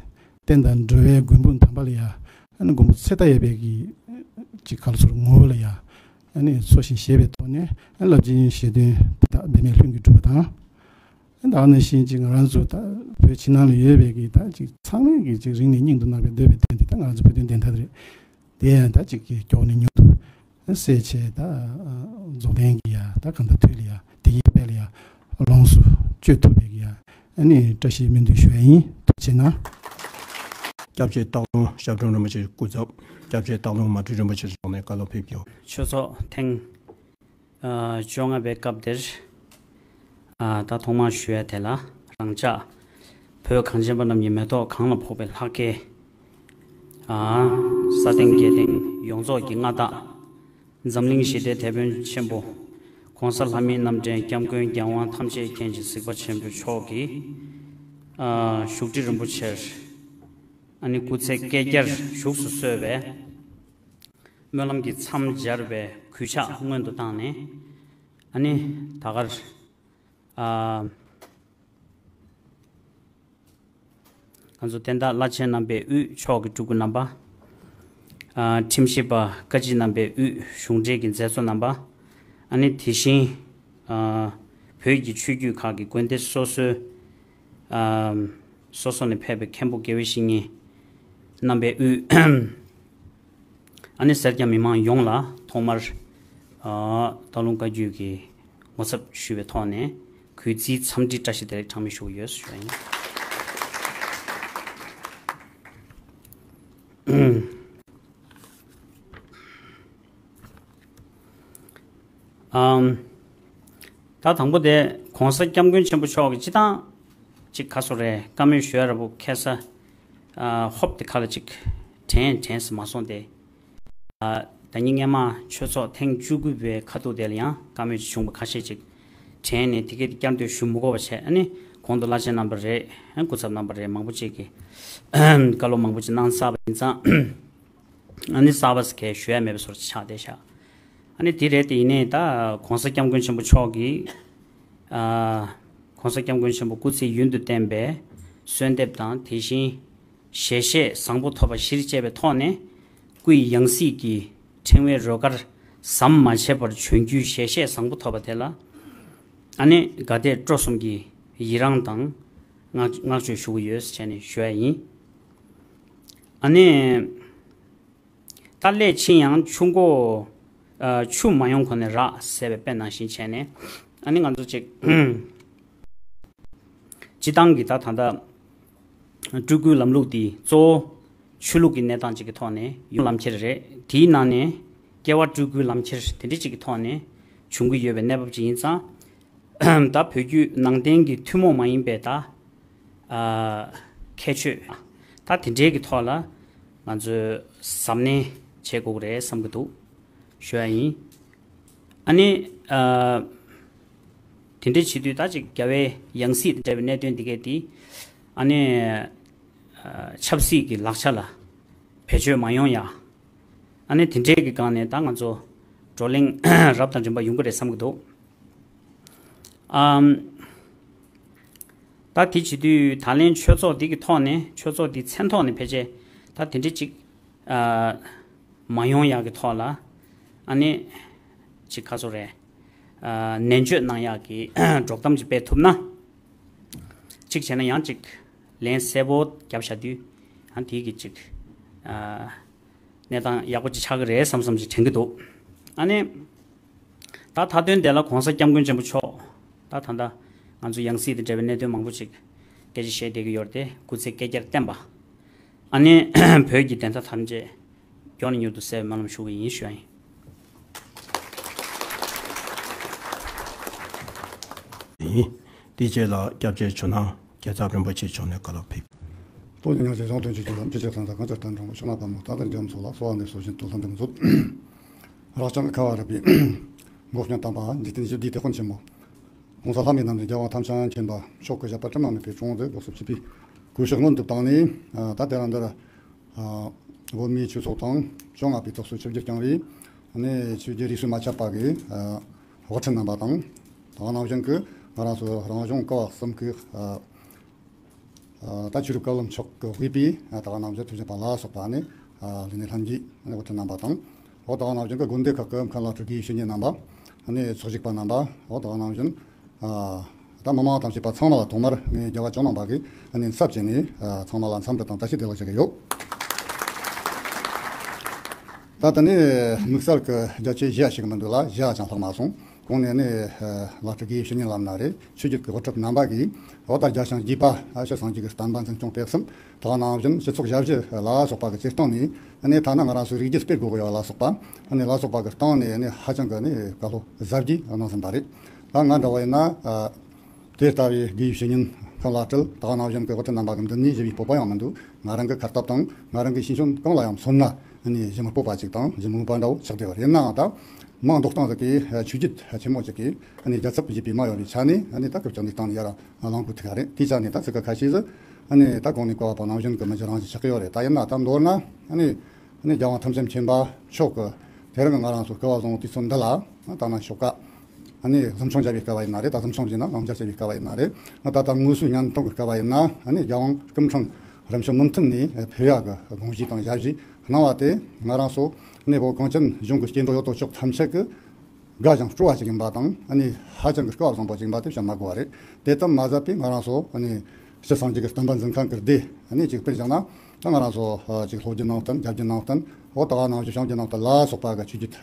བསྟན་དང་འགྲོ་བའི་མགོན་པོ་དམ་པ་ལ་ཡ། ཨ་ནི་མགོན་པོ་ཚེ་མཐའ་ཡས་པའི་གི་ཅིག་ག་རེ་ཟེར་ངོ་བོ་ལ་ཡ། ཨ་ནི་འཚོ་ཞིང་གཞེས་པའི་ཐོག་ནས་ཨ་རླབས་ཆེན་བཞེད་དོན་དེ་དག་འབད་མེད་ལྷུན་གྱིས་གྲུབ་པ་དང་། ད་ག་ནང་བཞིན་ཅིག་ང་རང་ཚོ་ད་བོད་ཕྱི་ནང་ལ་ཡོད་པའི་གི་ད་ཅིག་ཚང་མས་གི་ཅིག་རིང་ནས་སྙིང་དུ་བརྣག་པའི་འདོད་པའི་དོན་དེ་ད་ང་རང་ཚོ་བོད་དོན་བདེན་མཐའ་རེད། དེ་ཡང་ད་ཅིག་གི་མགྱོགས་ནས་མྱུར་དུ་སེལ་བྱས་ད་རྫོགས་ལྡན་གྱི་ཡ་ད་གང་ལྟར་དུས་ལ་ཡ་བདེ་སྐྱིད་དཔལ་ལ་ཡ་ལོངས་སུ་སྤྱོད་ཐུབ་པའི་གི་ཡ་ཨ་ནི་བཀྲ་ཤིས་སྨོན་འདུན་ཞུ་ཡ་ཡིན། ཐུགས་རྗེ་གནང་། སྐྱབས་རྗེ་སྟག་ལུང་ཞབས་དྲུང་རིན་པོ་ཆེ་སྐུ་ཚབ། སྐྱབས་རྗེ་སྟག་ལུང་མ་སྤྲུལ་རིན་པོ་ཆེ་མཆོག་ནས་བཀའ་སློབ་ཕེབས་རྒྱུ། ཆོས་ཚོགས་ཐེངས་ཨ་བཅོ་ལྔ་པའི་སྐབས་དེར་ཨ་ད་ཐོག་མར་ཞུ་ཡ་དེ་ལ། རང་ཅག་བོད་གངས་ཅན་པ་རྣམས་ཀྱི་མེ་ཏོག་གང་ལ་ཕོག་པའི་ལྷ་སྐལ། ཨ་ས་སྟེང་རྒྱལ་བསྟན་ཡོངས་རྫོགས་ཀྱི་མངའ་བདག་འཛམ་གླིང་ཞི་བདེའི་དེད་དཔོན་ཆེན་པོ་༸གོང་ས་ལྷ་མིའི་རྣམ་འདྲེན་༸སྐྱབས་མགོན་རྒྱལ་དབང་ཐམས་ཅད་མཁྱེན་ཅིང་གཟིགས་པ་ཆེན་པོ་མཆོག་གི་ཨ་བཞུགས་ཁྲི་རིན་པོ་ཆེར་ཨ་ནི་སྐུ་ཚེ་བསྐལ་བརྒྱར་བཞུགས་སུ་གསོལ་བའི་སྨོན་ལམ་གྱི་མཚམས་སྦྱར་བའི་གུས་ཕྱག་སྔོན་དུ་བཏང་ནས། ཨ་ནི་ད་གར་ཨ་ང་ཚོ་བསྟན་བདག་བླ་ཆེན་རྣམ་པའི་དབུས་མཆོག་གི་སྤྲུལ་སྐུ་རྣམ་པ། ཨ་ཁྲིམས་ཞིབ་པ་བཀའ་སྤྱི་རྣམ་པའི་དབུས་གཞུང་འབྲེལ་གྱི་མཛད་གཙོ་རྣམ་པ། ཨ་ནི་དེ་བཞིན་ཨ་བོད་ཀྱི་ཆོས་བརྒྱུད་ཁག་གི་དགོན་སྡེ་སོ་སོའི་ཨ་སོ་སོ་ནས་ཕེབས་པའི་མཁན་པོ་དགེ་བའི་བཤེས་གཉེན་རྣམ་པའི་དབུས། ཨ་ནི་སེར་སྐྱ་མི་མང་ཡོངས་ལ་ཐོག་མར་ཨ་སྟག་ལུང་བཀའ་བརྒྱུད་ཀྱི་ངོ་ཚབ་ཞུ་བའི་ཐོག་ནས་གུས་བརྩིའི་འཚམས་འདྲི་བཀྲ་ཤིས་བདེ་ལེགས་གྲངས་མེད་ཞུ་གི་ཡོད་ཞུ་ཡ་ཡིན། ཨམ། ད་དང་པོ་དེ་༸གོང་ས་༸སྐྱབས་མགོན་ཆེན་པོ་མཆོག་གིས་སྤྱི་བཏང་ཅིག་ག་སོ་རེད། བཀའ་མོལ་ཞུ་ཡ་ར་བོ་ཁ་སང་ཨ་ཧོབ་དེ་ཁ་ལ་ཅིག་དྲན་དྲན་སི་མ་སོང་སྟེ། ཨ་ད་ཉིན་སྔས་མ་ཆོས་ཚོགས་ཐེངས་བཅུ་དགུ་པའི་ཁ་ཐུག་དེ་ལ་ཡང་བཀའ་མོལ་ཅིག་བྱུང་བ་ཁ་ཤས་ཅིག་དྲན་ནས་དེ་གས་དེ་བསྐྱར་ཟློས་ཞུ་མི་དགོས་པ་བྱས། ཨ་ནི་གོང་དུ་བླ་ཆེན་རྣམ་པ་རེད། ཨ་སྐུ་ཚབ་རྣམ་པ་རེད། མང་པོ་ཅིག་གིས་བཀའ་སློབ་མང་པོ་ཅིག་གནང་ཚར་བ་ཡིན་ཙང་། ཨ་ནི་གསར་པ་ཞིག་གས་ཞུ་ཡ་མེད་པའི་བཟོ་འདྲ་ཆགས་བསྡད་ཤག་ཨ་ནི་དེ་རེད་དེ། ཡིན་ནའི་ད་༸གོང་ས་༸སྐྱབས་མགོན་ཆེན་པོ་མཆོག་གིས་ཨ་༸གོང་ས་༸སྐྱབས་མགོན་ཆེན་པོ་སྐུ་ཚེ་ཡུན་དུ་བརྟན་པའི་གསོལ་འདེབས་དང་། དེ་བཞིན་ཞལ་བཞེས་བཟང་པོ་ཐོབ་པ་གཞིར་བཅས་པའི་ཐོག་ནས། སྐུ་ཡི་ཡང་སྲིད་ཀྱི་ཕྲེང་བའི་རོལ་གར་ཟམ་མ་ཆད་པར་བྱོན་རྒྱུའི་ཞལ་བཞེས་བཟང་པོ་ཐོབ་པ་དེ་ལ་ཨ་ནི་དགའ་དད་སྤྲོ་གསུམ་གྱིས་ཡི་རངས་དང་བསྔགས་བསྔགས་བརྗོད་ཞུ་གི་ཡོད་ཟེར་བྱས་ནས་ཞུ་ཡ་ཡིན། ཨ་ནི། ད་སླད་ཕྱིན་ཡང་ཆུ་འགོ་ཨ་ཆུ་མ་ཡོང་གོང་ནས་རག་ཟེར་བའི་དཔེ་ནང་བཞིན་བྱས་ནས། ཨ་ནི་ང་ཚོ་ཅིག་སྤྱི་བཏང་གི་ད་ད་ལྟ་སྤྲུལ་སྐུའི་ལམ་ལུགས་འདི་གཙོ་བོ་ཆོས་ལུགས་ཀྱི་གནས་སྟངས་ཅིག་གི་ཐོག་ནས་ཡོང་ལམ་ཁྱེར་རེད། དེའི་ནང་ནས་སྐྱེ་བ་སྤྲུལ་སྐུའི་ལམ་ཁྱེར་དེ་འདྲ་ཅིག་གི་ཐོག་ནས་བྱུང་གི་ཡོད་པའི་གནས་བབ་ཅིག་ཡིན་ཙང་། ད་བོད་བརྒྱུད་ནང་བསྟན་གྱི་ཐུན་མོང་མ་ཡིན་པའི་ད་ཨ་ཁྱད་ཆོས་ད་དེ་འདྲའི་གི་ཐོག་ལ་ང་ཚོས་གཟབ་ནན་བྱེད་དགོས་ཀྱི་རེད་བསམ་གྱི་འདུག་ཞུ་ཡ་ཡིན། ཨ་ནི་ཨ་དེ་འདྲའི་བྱེད་དུས་ད་ཅིག་རྒྱལ་བའི་ཡང་སྲིད་དང་འབྲེལ་བའི་གནད་དོན་འདི་གས་དེ་ཨ་ནི་ཨ་ཆབ་སྲིད་ཀྱི་ལག་ཆ་ལ་བེད་སྤྱོད་མ་ཡོང་ཡ། ཨ་ནི་དེ་འདྲའི་གི་སྒང་ནས་ད་ང་ཚོ་བགྲོ་གླེང་རབ་དང་རིམ་པ་ཡོང་གི་རེད་བསམ་གྱི་འདུག་ཨམ། ད་དེ་བྱེད་དུས་ད་ལན་ཆོས་ཚོགས་འདི་གི་ཐོག་ནས་ཆོས་ཚོགས་འདི་མཚན་ཐོག་ནས་ཕལ་ཆེར་ད་དེ་འདྲ་ཅིག་ཨ་མ་ཡོང་ཡག་གི་ཐོག་ལ་ཨ་ནི་ཅིག་ག་ཚོད་རེད། ཨ་ནན་བརྗོད་གནང་ཡག་གི་གྲོགས་གཏམ་ཅིག་སྤེལ་ཐུབ་ན། གཅིག་བྱས་ན་ཡང་གཅིག་ལན་གསལ་པོ་བརྒྱབ་བཞག་དུས་ཨ་དེ་གི་གཅིག་ཨ་གནས་སྟངས་ཡག་པོ་ཅིག་ཆགས་ཀྱི་རེད་བསམ་བསམ་ཅིག་དྲན་གྱི་འདུག་ཨ་ནི་ད་མཐའ་དོན་དེ་ལ་གོང་ས་སྐྱབས་མགོན་ཆེན་པོ་མཆོག་ད་ད་ལྟ་ང་ཚོ་ཡང་སྲིད་དང་འབྲེལ་བའི་གནད་དོན་མང་པོ་ཅིག་སྐད་ཆ་བཤད་བསྡད་ཀྱི་ཡོད་རེད་དེ། སྐུ་ཚེ་བསྐལ་བརྒྱར་བརྟན་པ། ཨ་ནི་བོད་ཀྱི་བདེན་མཐའ་ཐམས་ཅད་མགྱོགས་ནས་མྱུར་དུ་གསལ་བའི་སྨོན་ལམ་ཞུ་གི་ཡིན་ཞུ་ཡ་ཡིན། ཡིན། དེའི་རྗེས་ལ་སྐྱབས་རྗེ་ཇོ་ནང་རྒྱལ་ཚབ་རིན་པོ་ཆེ་མཆོག་ནས་བཀའ་སློབ་ཕེབས། ཏོག་ཉིད་སྙིང་རྗེ་གཞུང་དོན་གྱི་རྒྱུ་ལམ་ཅི་བྱེད་ཚང་དང་གང་ཅིར་བསྟན་དྲང་བའི་ཕྱག་ན་པདྨོ་ད་ལྟར་རྒྱ་མཚོ་ལ། གསོལ་བ་འདེབས་སོ་བཞིན་དུ་ལྷུན་གྲུབ་མཛོད། རབ་འབྱམས་ཁ་བ་རི་པའི་སྒོ་སྐྱོང་དམ་པ་འཇིག་རྟེན་ཞི་བདེའི་དེད་དཔོན་ཆེན་མོ་༸གོང་ས་ལྷ་མིའི་རྣམ་འདྲེན་རྒྱལ་དབང་ཐམས་ཅད་མཁྱེན་པ་མཆོག་གི་བཞད་པ་དྲི་མ་མེད་པའི་དྲུང་དུ་སྒོ་གསུམ་མཆོད་པའི་གུས་ཕྱག་སྔོན་དུ་བཏང་ནས། ད་དེ་རིང་འདིར་བོད་མིའི་ཆོས་ཚོགས་དང་བཅོ་ལྔ་པའི་ཚོགས་གཙོ་ཆིབས་བསྒྱུར་བསྐྱངས་པའི་ཆོས་བརྒྱུད་རིས་སུ་མ་ཆད་པ་གི་དབུ་ཁྲིད་རྣམ་པ་དང་། དེ་ནང་བཞིན་གྱི་ང་རང་ཚོ་རང་གཞུང་སྐུ་བག་གསུམ་གྱི་ད་ཆོས་རིག་བཀའ་བློན་མཆོག་གིས་དབུས་པའི་དེ་ནང་བཞིན་ཐུགས་རྗེ་པ་ལ་སོགས་པ་ནས་ལས་སྣེ་ལྷན་རྒྱས་དབུ་ཁྲིད་རྣམ་པ་དང་། འོ་དེ་ནང་བཞིན་གྱི་དགོན་སྡེ་ཁག་གི་མཁན་བླ་སྤྲུལ་དགེ་བའི་བཤེས་གཉེན་རྣམ་པ། ཚོགས་ཞུགས་པ་རྣམ་པ། འོ་དེ་ནང་བཞིན་ད་མི་མང་ཐམས་ཅད་པ་ཚང་མ་ལ་ཐོག་མར་ངས་རྒྱལ་བ་ཇོ་ནང་པ་གི་ཚབ་བྱས་ནས་ཚང་མ་ལ་འཚམས་འདྲི་དང་བཀྲ་ཤིས་བདེ་ལེགས་ཞུ་གི་ཡོད། ད་དེ་ནས་དམིགས་བསལ་གྱི་རྒྱ་ཆེ་བཞི་ཞིག་མི་འདུག་ལ་བཞི་ཅང་ལྷག་མ་སོང་། གོང་ནས་ནི་བླ་སྤྲུལ་དགེ་བའི་བཤེས་གཉེན་ལམ་སྣ་རེད། ཆོས་བརྒྱུད་ཀྱི་དབུ་ཁྲིད་རྣམ་པ་གིས་འོ་ད་རྒྱལ་བྱང་རྒྱས་པ་ཨ་ཕྱི་སངས་རྒྱས་ཀྱི་བསྟན་པ་འཛིན་སྐྱོང་སྤེལ་གསུམ། དེ་ནང་བཞིན་སྤྱི་ཚོགས་ཞབས་ཞུ་ལ་སོགས་པ་གི་སྤྱིར་བཏང་ནས་ནི་ཐ་ན་ང་རང་ཚོའི་རིགས་རྒྱུད་སྤེལ་དགོས་ཀྱི་ཡོད་ལ་སོགས་པ་ནི་ལ་སོགས་པ་གི་སྟེང་ནས་ནི་ཧ་ཅང་གི་ནི་བཀའ་སློབ་ཟབ་རྒྱས་གནང་ཟིན་པ་རེད། ད་ང་འདྲ་བ་ཡིན་ན་དེ་ལྟ་བུའི་དགེ་བའི་བཤེས་གཉེན་མཁན་བླ་སྤྲུལ་དེ་ནང་བཞིན་གྱི་དབུ་ཁྲིད་རྣམ་པ་གི་མདུན་ནས་ཞུ་བའི་སྤོབས་པ་ཡང་མི་འདུག་ང་རང་གི་ཁ་སྟབས་དང་ང་རང་གི་ཤེས་འཇོན་གང་ལ་ཡང་མཚོན་ན་ནི་ཞུ་མི་སྤོབས་པ་ཅིག་དང་ཞུ་མི་འོས་པ་འདྲ་བོ་ཆགས་བསྡད་པ་རེད། ཡིན་ནའང་ད་མིང་འདོགས་སྟངས་ཟིག་གིས་ཆོས་བརྒྱུད་ཆེན་མོ་ཅིག་གིས་ནི་རྒྱལ་ཚབ་ཀྱི་བཞེད་པའི་མ་ཡོད་པའི་ཆ་ནས་ནི་ད་སྐབས་ཀྱང་འདི་སྟེང་ནས་ཡར་གླེང་དགོས་ཐུག་ག་རེད། དེའི་ཆ་ནས་ད་ཚིག་ཁ་ཤས་ཟིག་ནི་ད་གོང་ནས་བཀའ་བ་པ་ནང་བཞིན་གྱི་མི་ཇི་རང་ཞིག་ཆགས་ཀྱི་ཡོད་རེད། ད་ཡིན་ན་ད་མདོར་ན་ནི་ནི་རྒྱལ་དབང་ཐམས་ཅད་མཁྱེན་པ་མཆོག་གི་དེ་རིང་ང་རང་ཚོ་སྐུ་བ་བཟང་པོ་དུས་ཚོད་འདི་ལ་ད་ན་ཞོགས་ཀ་ནི་གཟིམ་ཆུང་བྱ་བའི་སྐབས་ཡིན་ན་རེད། ད་གཟིམ་ཆུང་བྱས་ན་ལམ་རྒྱག་བྱ་བའི་སྐབས་ཡིན་ན་རེད། ད་ད་དངོས་སུ་ཉན་སྟངས་ཀྱི་སྐབས་ཡིན་ན་ནི་རྒྱལ་དབང་སྐུ་ཕྲེང་རིམ་བྱོན་མུ་མཐུད་ནས་ཕེབས་ཡག་གི་དགོངས་གཞི་དང་ཞལ་བཞེས་གནང་བ་དེ་ང་རང་ཚོ་ནི་བོད་གངས་ཅན་ལྗོངས་ཀྱི་སྐྱེ་འགྲོ་ཡོད་དོ་ཅོག་ཐམས་ཅད་ཀྱི་དགའ་ཞིང་སྤྲོ་བ་ཞིག་ཡིན་པ་དང་ནི་ཧ་ཅང་གི་སྐལ་བ་བཟང་པོ་ཞིག་ཡིན་པ་དེ་བཤད་མ་དགོས་པ་རེད། དེ་ཙམ་མ་ཟད་པའི་ང་རང་ཚོ་ནི་སྤྱི་སངས་རྒྱས་ཀྱི་བསྟན་པ་འཛིན་མཁན་གྱི་སྡེ་ནི་གཅིག་དཔེར་བཞག་ན་ད་ང་རང་ཚོ་གཅིག་སློབ་བརྒྱུད་ནང་བསྟན་རྒྱ་བརྒྱུད་ནང་བསྟན་འོ་ད་ག་ནང་བཞིན་བྱང་བརྒྱུད་ནང་བསྟན་ལ་སོགས་པ་གི་ཆོས་བརྒྱུད་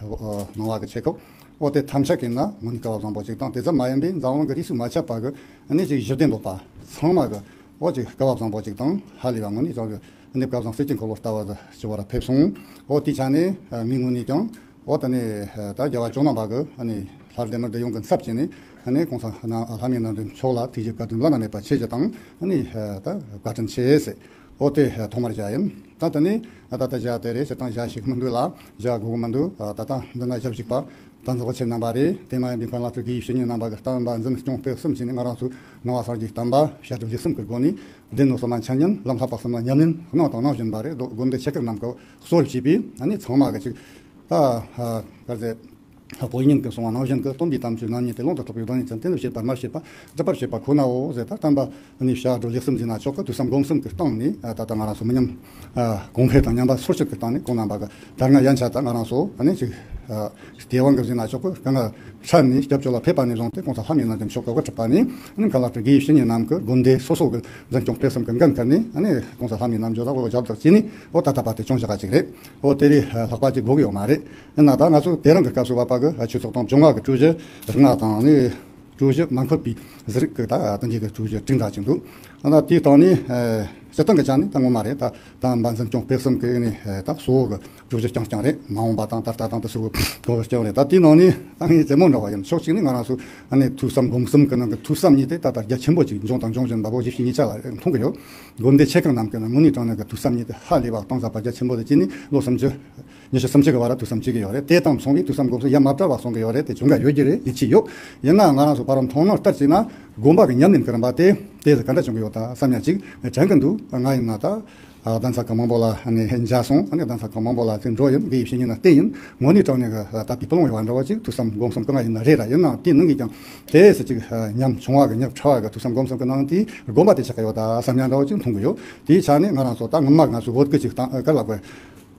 ནང་བ་གི་ཆེ་ཁག་འོ་དེ་ཐམས་ཅད་ཀྱིས་ན་དངོས་གནས་སྐལ་བ་བཟང་པོ་ཞིག་དང་དེ་ཙམ་མ་ཡིན་པའི་འཛམ་གླིང་གི་རིས་སུ་མ་ཆད་པ་གི་ནི་ཅིག་ཞི་བདེ་འདོད་པ་ཚང་མ་གི་འོ་ཅིག་སྐལ་བ་བཟང་པོ་ཅིག་དང་ཧ་ལས་པ་དངོས་གནས་ཀྱང་གི་ནི་སྐལ་བཟང་གསེར་གྱི་འཁོར་ལོ་ལྟ་བུ་ཞིག་བར་ཕེབས་སོང་། འོ་དེའི་ཆ་ནས་ངའི་ངོས་ནས་ཀྱང་འོ་ད་ནི་ད་རྒྱལ་བ་ཇོ་ནང་པ་གི་ནི་ལྷ་སྡེ་མི་སྡེ་ཡོངས་ཀྱི་ཚབ་བྱས་ནས་ནི་གོང་ས་ལྷ་མིའི་རྣམ་འདྲེན་མཆོག་ལ་ཐུགས་རྗེ་བཀའ་དྲིན་བླ་ན་མེད་པ་ཆེ་ཞུ་དང་ནི་ད་བཀའ་དྲིན་ཆེ་ཟེར། འོ་དེ་ཐོག་མར་བྱ་ཡིན། ད་དེ་ནས་ད་ལྟ་བྱ་དེ་རེད་ཟེར་དང་བྱ་ཞིག་མི་འདུག་ལ་བྱ་དགོས་མི་འདུག་ད་ལྟ་འདི་ན་ཞབས་ཞུགས་པ་ད་ཚོགས་ཆེན་རྣམ་པ་རེད། དེ་མ་ཡིན་པའི་མཁན་བླ་སྤྲུལ་དགེ་བའི་བཤེས་གཉེན་རྣམ་པ་གི་བསྟན་པ་འཛིན་སྐྱོང་སྤེལ་གསུམ་བྱས་ནས་ང་རང་ཚོའི་ངག་དབང་གསར་བརྗེའི་བསྟན་པ་བཤད་སྒྲུབ་ལས་གསུམ་གྱི་སྒོ་ནས་བདེན་སྣོད་གསུམ་ལ་འཆད་ཉན་ལམ་བསླབ་པ་གསུམ་ལ་ཉམས་ལེན་གནང་དང་གནང་བཞིན་པ་རེད། དགོན་སྡེ་ཆེ་ཁག་རྣམས་ཀྱི་གཙོ་བྱས་པའི་ཚང་མ་གི་ཅིག་ད་ག་ཚད། ལྷག་པོ་ཡིན་གྱི་གསུང་བ་ནང་བཞིན་གྱི་སྟོན་པའི་དམ་ཆོས་རྣམ་གཉིས་ཏེ། ལུང་དང་རྟོགས་པའི་བདག་ཉིད་ཅན། བསྟན་པའི་བྱེད་པ་སྨྲ་བྱེད་པ། སྒྲུབ་པར་བྱེད་པ་ཁོ་ནའོ་ཟེར། ད་བསྟན་པ་ནི་བྱ་སྒྲུབ་ལས་གསུམ་འཛིན་ན་ཆོག་གི་ཐོས་བསམ་སྒོམ་གསུམ་གྱི་སྟེང་ནས་ད་ལྟ་ང་རང་ཚོ་མི་ཉམས་གོང་འཕེལ་དང་ཉམས་པ་སོར་ཆུད་ཀྱི་སྟེང་ནས་ཁོང་རྣམ་པ་གི་དར་ལྔ་ཡན་ཆད་ད་ང་རང་ཚོ་ནི་ཅིག་སྟེས་དབང་གི་འཛིན་ན་ཆོག་གི་གང་ལ་ཕྲན་ནས་སྐྱབས་བཅོལ་ལ་ཕེབས་པ་ནས་བཟུང་སྟེ་གོང་ས་ལྷ་མིའི་རྣམ་འདྲེན་མཆོག་གི་དབུ་ཁྲིད་པ་ནས་ནི་མཁན་བླ་སྤྲུལ་དགེ་བའི་བཤེས་གཉེན་རྣམས་ཀྱི་དགོན་སྡེ་སོ་སོ་གི་འཛིན་སྐྱོང་སྤེལ་གསུམ་གྱི་འགན་ཁུར་ནས་ནི་གོང་ས་ལྷ་མིའི་རྣམ་འབྱོར་ལ་དབུ་ཞབས་དང་བཅས་ནས་འོ་ད་ལྟ་བར་དུ་བྱུང་བཞག་པ་ཅིག་རེད། འོ་དེ་ལས་ལྷག་པ་ཅིག་དགོས་ཀྱི་ཡོད་མ་རེད། ཡིན་ན་ད་ང་ཚོ་དེ་རིང་གི་སྐབས་སུ་བབ་པ་གི་ཆོས་ཚོགས་དང་བཅོ་ལྔ་གི་གྲོས་གཞི་ལྔ་དང་ནི་གྲོས་གཞི་མ་འཁོད་པའི་ཟུར་གི་ད་དོན་གྱི་གི་གྲོས་གཞི་དྲུག་འདྲ་ཅིག་འདུག་ད་དེའི་སྟེང་ནས་སྤྱིར་བཏང་གི་ཆ་ནས་ད་ངོ་མ་རེད། ད་ད་འབའ་འཛིན་སྐྱོང་སྤེལ་གསུམ་གི་ནི་ད་གཙོ་བོ་གི་གྲོས་གཞི་རྐྱང་རྐྱང་རེད། མ་འོངས་པ་དང་ད་ལྟ་དང་དེ་ཚོ་གི་གྲོས་གཞི་རྐྱང་རེད། ད་དེའི་ནང་ནས་ད་ངས་རྩེད་མོ་འདྲ་བ་ཡིན། ཕྱོགས་གཅིག་ནས་ང་རང་ཚོ་ཨ་ནི་ཐོས་བསམ་སྒོམ་གསུམ་གི་ནང་གི་ཐོས་བསམ་གཉིས་དེ་ད་ལྟ་རྒྱ་ཆེན་པོ་ཅིག་འབྱུང་དང་འབྱུང་བཞིན་པ་བོ་ཞིབ་ཞིབ་གཉིས་ཆ་ལ་མཐོང་གི་ཡོད། དགོན་སྡེ་ཆེ་ཁག་རྣམས་ཀྱི་ནང་དངོས་གནས་དྲང་གནས་ཀྱི་ཐོས་བསམ་གཉིས་དེ་ཧ་ལས་པ་གཏིང་ཟབ་པ་རྒྱ་ཆེན་པོ་དེ་བྱས་ནས་ལོ་སུམ་ཅུ། ཉི་ཤུ་སུམ་ཅུ་གི་བར་ལ་ཐོས་བསམ་བྱེད་ཀྱི་ཡོད་རེད། དེ་དང་མཚུངས་པའི་ཐོས་བསམ་སྒོམ་གསུམ་ཡ་མ་བྲལ་བ་གསུང་གི་ཡོད་རེད། དེ་བྱུང་གི་ཡོད་ཀྱི་རེད། ཡིད་ཆེས་ཡོད། ཡིན་ནའང་ང་རང་ཚོ་ཕ་རོལ་མཐོང་སྣང་ལྟར་བྱས་ན་དགོན་པ་གི་ཉམས་ལེན་གྱི་རིམ་པ་དེ་དེ་ག་འདྲ་བྱུང་གི་ཡོད་ད་བསམ་ཡ་ཅིག་དྲན་གྱི་འདུག་ང་ཡིན་ན་ད་ གདན་ས་ཁག་མང་པོ་ལ་ནས་མཇལ་སོང་། ཨ་ནི་གདན་ས་ཁག་མང་པོ་ལ་དེ་འགྲོ་ཡིན། དགེ་བའི་བཤེས་གཉེན་ལ་བསྟེན་ཡིན། དངོས་གནས་དྲང་གནས་ཀྱི་དད་པའི་སྤུ་ལོང་ཡོད་པ་འདྲ་བོ་ཅིག་ཐོས་བསམ་སྒོམ་གསུམ་གང་ཡིན་ན་རེད་ར། ཡིན་ནའང་དེ་ནང་གི་ཀྱང་དེ་སུ་ཅིག་ཉམ་ཆུང་བ་གི་ཉག་ཕྲ་བ་གི་ཐོས་བསམ་སྒོམ་གསུམ་གི་ནང་དེའི་དགོངས་པ་དེ་ཆགས་ཀྱི་ཡོད་ད་བསམ་ཡ་འདྲ་བོ་ཅིག་མཐོང་གི་ཡོད། དེའི་ཆ་ནས་ང་རང་ཚོ་ད་སྔོན་མ་ང་ཚོ་བོད་སྐད་ཅིག་དང་ག་ལ་དགོས།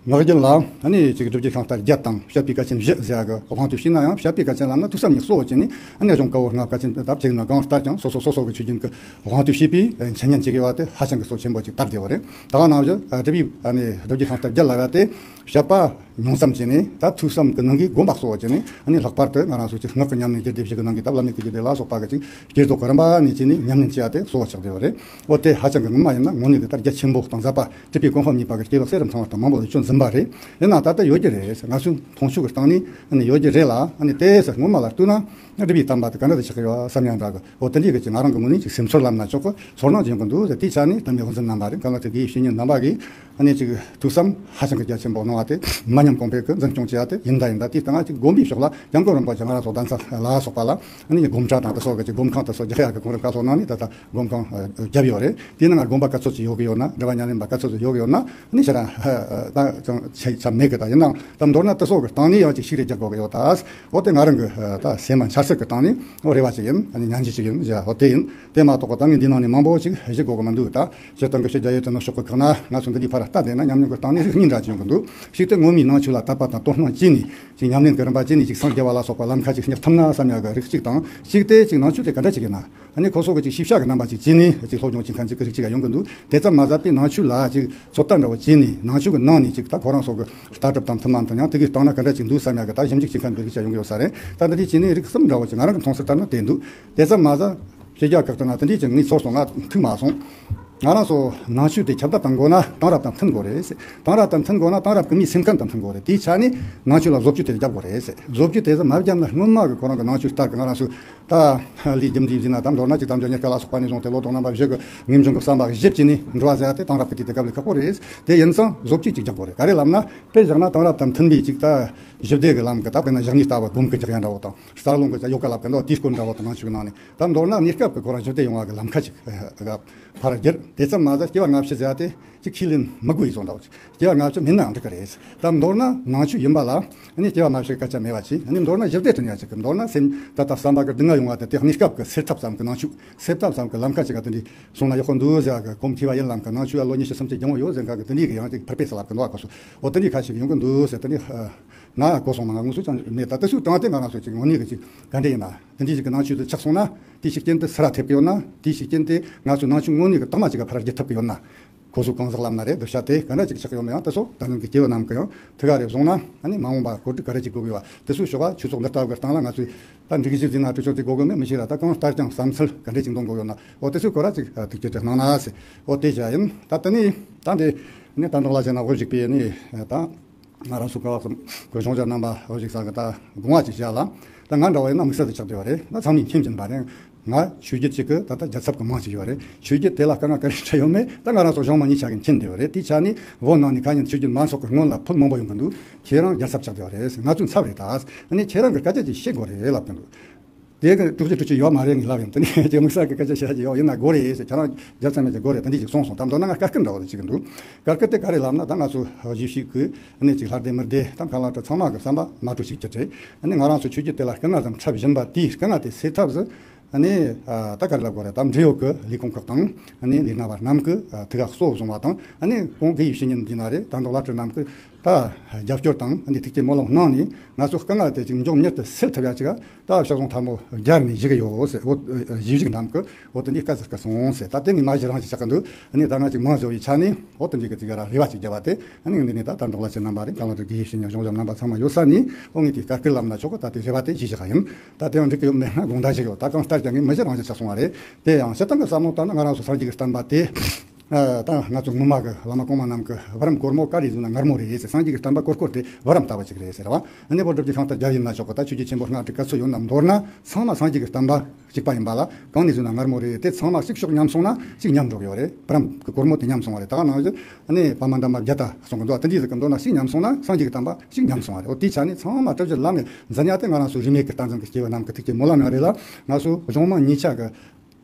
ངག་རྒྱུན་ལ་ཨ་ནི་ཅིག་སྒྲུབ་བརྒྱུད་ཤིང་རྟ་བརྒྱད་དང་བཤད་པའི་གལ་ཆེན་བཞི་ཟེར་ཡ་གི་དབང་དུ་བྱས་ན་ཡང་། བཤད་པའི་གལ་ཆེན་ལབ་ན་ཐོས་བསམ་གཉིས་གཙོ་བོ་བྱས་ནས་ཨ་ནི་གཞུང་བཀའ་པོད་ལྔ་བཀའ་ཆེན་དེ་ལྟར་བྱས་ན་གང་ལྟར་ཀྱང་སོ་སོ་སོ་སོ་གི་ཆོས་རྒྱུན་གྱི་དབང་དུ་བྱས་པའི་འཆད་ཉན་བྱེད་དགོས་པ་དེ་ཧ་ཅང་གི་སྲོལ་ཆེན་པོ་ཅིག་དར་བསྡད་པ་རེད། ད་ག་ནང་བཞིན་སྒྲུབ་པའི་ཨ་ནི་སྒྲུབ་བརྒྱུད་ཤིང་རྟ་བརྒྱད་ལབ་ཡ་དེ་བཤད་པ་ཉུང་ཙམ་བྱས་ནས་ད་ཐོས་བསམ་གྱི་ནང་གི་སྒོམ་པ་གཙོ་བོ་བྱས་ནས་ཨ་ནི་ལྷག་པར་དུ་ང་རང་ཚོ་ཅིག་སྔགས་ཀྱི་ཉམས་ལེན་རྒྱུད་སྡེ་བཞི་གི་ནང་གི་ད་བླ་མེད་ཀྱི་རྒྱུད་སྡེ་ལ་སོགས་པ་གི་ཅིག་བསྐྱེད་རྫོགས་ཀྱི་རིམ་པ་ནས་བྱས་ནས་ཉམས་ལེན་བྱེད་ཡ་དེ་གཙོ་བོ་ཆགས་བསྡད་པ་རེད། འོ་དེ་ཧ་ཅང་གི་སྔོན་མ་ཡིན་ན་དངོས་གནས་དེ་ལྟར་རྒྱ་ཆེན་པོ་དང་ཟབ་པ་སྒྲུབ་པའི་གོ་འཕང་བརྙེས་པ་གི་སྐྱེས་བུ་གསེར་རམ་ཚང་བ་དང་མང་པོ་ལ་སྤྱོད་འཛིན་པ་རེད། ཡིན་ནའང་ད་ལྟ་ཡོད་ཀྱི་རེད། ང་ཚོའི་མཐོང་ཆོས་ཀྱི་སྟེང་ནས་ཨ་ནི་ཡོད་ཀྱི་རེད་ལ། ཨ་ནི་དེ་སྔོན་མ་ལ་ལྟོས་ན་སྒྲུབ་པའི་དམ་པ་དེ་ག་འདྲ་དེ་ཆགས་ཀྱི་ཡོད་བསམ་ཡང་འདྲ་གི། འོ་དེ་འདྲའི་གི་ཅིག་ང་རང་གི་ངོས་ནས་ཅིག་སེམས་ཚོར་ལབ་ན་ཆོག་གི། ཚོར་སྣང་ཅིག་ཡོང་གི་འདུག་ཟེར། དེའི་ཆ་ནས་དམ་པའི་དབུ་འཛིན་རྣམ་པ་རེད། གང་ལ་དེ་དགེ་བའི་བཤེས་གཉེན་རྣམ་པ་གིས་ཨ་ནི་ཅིག་ཐོས་བསམ་ཧ་ཅང་གི་རྒྱ་ཆེན་པོ་གནང་བ་དེ་མ་ཉམས་གོང་འཕེལ་གྱི་འཛིན་སྐྱོང་བྱེད་ཡ་དེ་ཡིན་ད་ཡིན་ད། དེའི་སྟེང་ང་ཅིག་སྒོམ་པའི་ཕྱོགས་ལ་སྐྱབས་མགོན་རིན་པོ་ཆེ་ང་རང་ཚོ་གདན་ས་ལ་སོགས་པ་ལ་ཨ་ནི་སྒོམ་གྲྭ་དང་དེ་སོགས་ཀྱི་ཅིག་སྒོམ་ཁང་དེ་སོགས་རྒྱག་ཡ་གི་གོ་སྐབས་བཀའ་སློབ་གནང་ནས་ད་ལྟ་སྒོམ་ཁང་བརྒྱབ་ཡོད་རེད། དེའི་ནང་ང་སྒོམ་པ་ག་ཚོད་ཅིག་ཡོད་གི་ཡོད་ན། སྒྲུབ་པ་ཉམས་ལེན་པ་ག་ཚོད་ཅིག་ཡོད་གི་ཡོད་ན་ཨ་ནི་ཞེ་དྲག་ད་ཅང་ཆ་ཆ་མེད་གི། ད་ཡིན་ནའང་ད་མདོར་ན་དེ་སོགས་ཀྱི་སྟེང་ནས་ཡང་ཅིག་ཤེས་རིག་རྒྱག་དགོས་ཀྱི་ཡོད་ད། འོ་དེ་ང་རང་གི་ད་སེམས་མ་འཆར་སྲིད་ཀྱི་སྟེང་ནས་འོ་རེ་བ་ཅིག་ཡིན། ཨ་ནི་ཉན་རྒྱུ་ཅིག་ཡིན་ཟེར། འོ་དེ་ཡིན། དེ་མ་གཏོགས་ད་ངས་འདི་ནང་ནས་མང་པོ་ཅིག་བཤད་དགོས་ཀྱི་མི་འདུག་ད་སྤྱིར་བཏང་གི་ཕྱི་རྒྱལ་ཡུལ་དུ་ནུབ་ཕྱོགས་ཀྱི་ཁག་ན་ང་ཚོ་འདི་འདྲའི་ཕར་ལྟ་བསྡད་ན་ཉམས་མྱོང་གི་སྟེང་ནས་རིགས་གཉིས་འདྲ་ཅིག་ཡོང་གི་འདུག་གཅིག་དེ་ངོ་མའི་ནང་ཆོས་ལ་དད་པ་དང་དོ་སྣང་བྱས་ནས་ཅིག་ཉམས་ལེན་གྱི་རིམ་པ་བྱས་ནས་ཅིག་སངས་རྒྱ་བ་ལ་སོགས་པ་ལམ་ཁ་ཅིག་སྙེག་ཐུབ་ན་བསམ་ཡ་གི་རིགས་གཅིག་དང་། གཅིག་དེ་ཅིག་ནང་ཆོས་དེ་ག་འདྲ་ཅིག་ཡིན་ན། ཨ་ནི་ཁོ་ཚོ་གི་ཅིག་ཤེས་བྱ་གི་རྣམ་པ་ཅིག་བྱས་ནས་ཅིག་སློབ་སྦྱོང་བྱེད་མཁན་ཅིག་གི་རིགས་གཅིག་ཡང་ཡོང་གི་འདུག་དེ་ཙམ་མ་ཟད་པའི་ནང་ཆོས་ལ་ཅིག་ཚོད་ལྟ་འདྲ་བོ་བྱས་ནས་ནང་ཆོས་གི་ནང་ནས་ཅིག་ད་ཁོ་རང་ཚོ་གི་ལྟ་གྲུབ་དང་མཐུན་མ་མཐུན་ཡང་དེ་གི་སྟེང་ན་ག་འདྲ་ཅིག་འདུག་བསམ་ཡ་གི་ད་ཞིབ་འཇུག་བྱེད་མཁན་གི་རིགས་གཅིག་ཡོང་གི་ཡོད་ས་རེད། ད་འདི་འདྲ་བྱས་ནས་རིགས་གསུམ་འདྲ་བོ་ཅིག་ང་རང་གི་མཐོང་ཚུལ་ལྟར་ན་དེ་འདུག་དེ་ཙམ་མ་ཟད་ཕྱི་རྒྱལ་ཁག་ཏུ་ན་དེ་འདྲ་ཅིག་ངས་ཚོར་སོང་། ང་ཐུག་མ་སོང་། ང་རང་ཚོ་ནང་ཆོས་དེ་ཁྱབ་གདལ་གཏོང་དགོས་ན་དེང་རབས་དང་མཐུན་དགོས་རེད་ཟེར། དེང་རབས་དང་མཐུན་དགོས་ན་དེང་རབས་ཀྱི་མིའི་སེམས་ཁམས་དང་མཐུན་དགོས་རེད། དེའི་ཆ་ནས་ནང་ཆོས་ལ་བཟོ་བཅོས་དེ་རྒྱག་དགོས་རེད་ཟེར། བཟོ་བཅོས་དེ་ཚོ་མ་བརྒྱབ་ན་སྔོན་མ་གི་ཁོ་རང་གི་ནང་ཆོས་ལྟར་གི་ང་རང་ཚོས་ད་ལས་རྒྱུ་འབྲས་ཟིན་ན་ད་མདོར་ན་ཅིག་དམ་བཅའ་ཉེར་ལྔ་ལ་སོགས་པ་ནས་བཟུང་སྟེ་ལོ་དྲུག་རྣམ་པ་བཞི་གི་ངེས་འབྱུང་གི་བསམ་པ་གཞིར་བྱས་ནས་འགྲོ་བ་ཟེར་ཡ་དེ་དེང་རབས་ཀྱི་དུས་དེ་སྐབས་ལ་ཁག་པོ་རེད། དེ་ཡིན་ཙང་བཟོ་བཅོས་ཅིག་རྒྱག་དགོས་རེད། ག་རེ་ལབ་ན་དཔེ་བཞག་ན་དེང་རབས་དང་མཐུན་པའི་ཅིག་ད་ཞི་བདེ་གི་ལམ་གི་ད་དཔེར་ན་ཞག་གཉིས་ལྟ་བུ་སྒོམ་གི་རྒྱག་ཡ་འདྲ་བོ་དང་རྩ་རླུང་གི་ཡོ་ག་ལབ་གི་འདུག་དེའི་སྐོར་འདྲ་བོ་དང་ནང་ཆོས་གི་ནང་ནས་ད་མདོར་ན་གནས་སྐབས་ཀྱི་ཁོ་རང་ཞི་བདེ་ཡོང་བ་གི་ལམ་ཁ་ཅིག་ཕར་བསྒྱུར། དེ་ཙམ་མ་ཟད་སྐྱེ་བ་སྔ་ཕྱི་ཟེར་ཡ་དེ་ཅིག་ཁས་ལེན་མི་དགོས་ཡི་བཟོ་འདྲ་བོ་ཅིག་སྐྱེ་བ་སྔ་ཕྱི་མིན་ནའང་འགྲིག་གི་རེད། ད་མདོར་ན་ནང་ཆོས་ཡིན་པ་ལ་ཨ་ནི་སྐྱེ་བ་སྔ་ཕྱི་སྐད་ཆ་མེད་པ་ཅིག་ཨ་ནི་མདོར་ན་ཞི་བདེ་བསྐྲུན་ཡ་ཅིག་གི་མདོར་ན་སེམས་ད་ལྟ་བསམ་པ་གི་སྡུག་བསྔལ་ཡོང་བ་དེ་དེ་གནས་སྐབས་ཀྱི་སེལ་ཐབས་ཙམ་གི་ནང་ཆོས་སེལ་ཐབས་ཙམ་གི་ལམ་ཁ་ཅིག་ག་དེ་འདྲའི་སོང་ན་ཡག་པོ་འདུག་ཟེར་བ་གི་གོམས་ཁེ་བ་ཡིན་ལམ་གི་ནང་ཆོས་ལ་ལོ་ཉི་ཤུ་སུམ་ཅུ་རྒྱུན་ཡོད་ཟེར་མཁན་གི་དེ་འདྲའི་གི་ཡང་ཅིག་ཕར་དཔེ་སུ་ལབ་གི་འདུག་བ། ཁོ་ཚོ་འོ་དེ་འདྲའི་ཁ་ཞིག་ཡོང་གི་འདུག་ཟེར། དེ་འདྲའི་ང་གོ་སོང་ན་ང་ངོ་སུ་ཅང་མེད། ད་དེ་ཚོའི་དྲང་དེ་ང་རང་ཚོ་ཅིག་དངོས་གནས་གི་ཅིག་ག་འདྲ་ཡིན་ན་དེ་འདྲའི་ཞིག་གི་ནང་ཆོས་དེ་ཆགས་སོང་ན་དེའི་ཤུགས་རྐྱེན་དེ་སུ་ར་ཐེབས་གི་ཡོད་ན། དེའི་ཤུགས་རྐྱེན་དེ་ང་ཚོའི་ནང་ཆོས་དངོས་གནས་གི་དག་མ་ཅིག་ག་ཕར་བསྒྱུར་ཐུབ་གི་ཡོད་ན། གོ་སོང་གང་ཟག་ལབ་ན་རེད། བསྡུར་བྱ་དེ་ག་འདྲ་ཅིག་ཆགས་ཡོད་ན་ཡང་དེ་ཚོ་ད་ལན་གི་སྐྱེ་བོ་རྣམས་གི་ཡང་ཐུགས་ཁ་རེ་བཟུང་ན་ཨ་ནི་མ་འོངས་པ་གོ་སྒྲིག་ག་རེ་ཅིག་དགོས་དགོས་བ་དེ་ཚོའི་ཕྱོགས་ཀ་ཆོས་ཚོགས་འདི་ལྟ་བུ་གི་སྟེང་ལ་ང་ཚོས་ད་སྒྲིག་གཞི་འཛིན་ན་དེ་ཚོ་དེ་དགོས་གི་མེད་མི་ཤེས་ར། ད་གང་ལྟར་ཀྱང་བསམ་ཚུལ་ག་འདྲ་ཅིག་འདོན་དགོས་ཡོད་ན་འོ་དེ་ཚོའི་སྐོར་ལ་ཅིག་ཐུགས་རྗེ་ཆེ་གནང་ན་ཟེར། འོ་དེ་བྱ་ཡིན། ད་དེ་ནས་ད་འདི་ནི་ད་འདོགས་ལ་བྱས་ན་དབུ་བཞུགས་པའི་ནི་ད། ང་རང་ཚོ་ག་བ་གསུམ་གི་གཞུང་ཞབས་རྣམ་པ་འོ་ཞིག་ས་གི་ད་དགོངས་པ་ཅིག་བཞག་ལ། ད་ང་འདྲ་བ་ཡིན་ན་དམིགས་བསལ་དུ་ཆགས་བསྡད་པ་རེད། ད་ཚང་མས་མཁྱེན་གྱིན་པ་རེད། ང་ཆོས་བརྒྱུད་ཅིག་གི་ད་ལྟ་རྒྱལ་ཚབ་ཀྱི་མིང་ཅིག་ཡོད་རེད། ཆོས་བརྒྱུད་དེ་ལ་དཀའ་ངལ་ག་རེ་འཕྲད་ཡོད་མེད་ད་ང་རང་ཚོ་གཞུང་མང་གཉིས་ཆ་གིས་མཁྱེན་བསྡད་པ་རེད། དེའི་ཆ་ནས་བོད་ནང་ནས་ཁ་ཉིན་ཆོས་བརྒྱུད་མང་ཚོགས་ཀྱི་སྔོན་ལ་ཕུལ་མང་པོ་ཡོང་གི་འདུག་ཁྱེད་རང་རྒྱལ་ཚབ་ཆགས་བསྡད་པ་རེད། ང་ཚོའི་ཚབ་རེད། ད་ནི་ཁྱེད་རང་གི་སྐད་ཆ་ཅིག་བཤད་དགོས་རེད་ལབ་གི་འདུག་དེ་གི་ཐུགས་རྗེ་ཐུགས་རྗེ་ཡོད་མ་རེད་ངས་ལབ་ཡོང་། དེ་ནས་ཅིག་དམིགས་བསལ་གྱི་སྐད་ཆ་བཤད་ཀྱི་ཡོད་ཡིན་ན་དགོས་རེད་ཟེར། ཁྱེད་རང་རྒྱལ་ཚབ་མེད་ཀྱི་དགོས་རེད། དེ་འདྲ་ཅིག་གསུངས་སོང་། ད་མདོར་ན་ང་བཀའ་བཀོད་འདྲ་བོ་ཅིག་གི་འདུག་བཀའ་བཀོད་དེ་ག་རེ་ལབ་ན་ད་ང་ཚོ་གཞིས་བྱེས་ཀྱི་ནས་ཅིག་ལྷ་སྡེ་མི་སྡེ་དང་ཁ་ལག་ཁྲི་ཚང་མ་གི་བསམ་པ་མ་གྲོས་ཤིག་གྱུར་རེད། ཨ་ནི་ང་རང་ཚོ་ཆོས་བརྒྱུད་དེ་ལ་སྐུ་ངལ་ཙམ་འཁྲབ་བཞིན་པ་དེའི་སྐུ་ངལ་དེ་སེལ་ཐབས་སུ་ཨ་ནི་ད་ག་རེ་ལབ་དགོས་རེད། ད་འབྲེལ་ཡོད་ཀྱི་ལས་ཁུངས་ཁག་དང་ཨ་ནི་ལས་སྣ་བ་རྣམས་ཀྱི་ཐུགས་ཁ་གསོ་བཟུང་བ་དང་ཨ་ནི་ཁོང་དགེ་བའི་བཤེས་གཉེན་འདི་ན་རེད། ད་མདོ་བླ་སྤྲུལ་རྣམས་ཀྱི་ད་རྒྱབ་སྐྱོར་དང་ཨ་ནི་ཐུགས་ཀྱི་སྨོན་ལམ་གནང་ནས་ང་ཚོ་དཀའ་ངལ་དེ་ཅིག་མགྱོགས་མྱུར་དུ་སེལ་ཐུབ་ཡ་ཅིག་ད་ཕྱག་ཟུང་ཐལ་མོ་སྦྱར་ནས་བཞུགས་ཀྱི་ཡོད་ཟེར། འོ་གཞིས་བྱེས་རྣམས་ཀྱི་འོ་དེ་འདྲའི་བཀའ་ཟེར་བཀའ་སོང་ཟེར། ད་དེ་ངས་མ་གཞི་རང་ཞིག་ཆགས་ཀྱི་འདུག་ཨ་ནི་ད་ང་ཅིག་མང་བཟོ་བའི་ཆ་ནས་འོ་དེ་འདྲའི་གི་ཅིག་ར་རེ་བ་ཅིག་བརྒྱབ་པ་དེ་ཨ་ནི་འདི་ནས་ད་ད་མདོ་བླ་སྤྲུལ་རྣམ་པ་རེད། གང་ལ་དུ་དགེ་བའི་བཤེས་གཉེན་གཞུང་ཞབས་རྣམ་པ་ཚང་མ་ཡོད་ས་ནས་འོ་ངས་དེ་བཀའ་བཀོད་ལབ་ན་ཆོག་གི། ད་དེ་རེ་བ་དེ་བཞེས་བཞག་ཡིན། ད་དེ་ཡང་འགྲིག་གི་ཡོད་མེད་ན་དགོངས་དག་ཞིག་ཡོད། ད་གང་ལྟར་ཀྱང་ངས་མི་གཞི་རང་ཞིག་ཆགས་སོང་བ་རེད། དེ་ཡང་སྤྱིར་བཏང་གི་བསམ་བློ་བཏང་ན་ང་རང་ཚོ་སངས་རྒྱས་ཀྱི་བསྟན་པ་དེ། ཨ་ད་ང་ཚོ་སྔོན་མ་གི་བླ་མ་གོང་མ་རྣམས་ཀྱི་བར་རམ་གོར་མོ་ག་རེ་ཟེར་ན་མངར་མོ་རེད་ཟེར། སངས་རྒྱས་ཀྱི་བསྟན་པ་གོར་གོར་དེ་བར་རམ་ལྟ་བུ་ཅིག་རེད་ཟེར་བ། ཨ་ནི་བོད་སྒྲུབ་བརྒྱུད་ཤིང་རྟ་བརྒྱད་ཡིན་ན་ཆོག་གི། ད་ཆོས་བརྒྱུད་ཆེན་པོ་ལྔ་དེ་ག་ཚོད་ཡོད་ན་མདོར་ན་ཚང་མ་སངས་རྒྱས་ཀྱི་བསྟན་པ་གཅིག་པ་ཡིན་པ་ལ་གང་ནས་ཟེར་ན་མངར་མོ་རེད། དེ་ཚང་མ་གཅིག་ཤོག་ཉམས་སོང་ན་གཅིག་ཉམས་འགྲོ་གི་ཡོད་རེད། བར་རམ་གྱི་གོར་མོ་དེ་ཉམས་སོང་བ་རེད། ད་ག་ནང་བཞིན་ཨ་ནི་པདྨ་འདབ་མ་བརྒྱད་ད་གསུང་གི་འདུག་དེ་འདྲའི་ཟེར་གི་མདོར་ན་གཅིག་ཉམས་སོང་ན་སངས་རྒྱས་ཀྱི་བསྟན་པ་གཅིག་ཉམས་སོང་བ་རེད། འོ་དེའི་ཆ་ནས་ཚང་མ་གྲུབ་ཆེན་ལམ་ནས་འཛིན་ཡ་དེ་ང་རང་ཚོ་རིས་མེད་ཀྱི་བསྟན་འཛིན་གྱི་སྐྱེས་བུ་རྣམས་ཀྱི་ཐུགས་ཀྱི་སྨོན་ལམ་ཡང་རེད་ལ། ང་ཚོ་གཞུང་མང་གཉིས་ཆ་གི་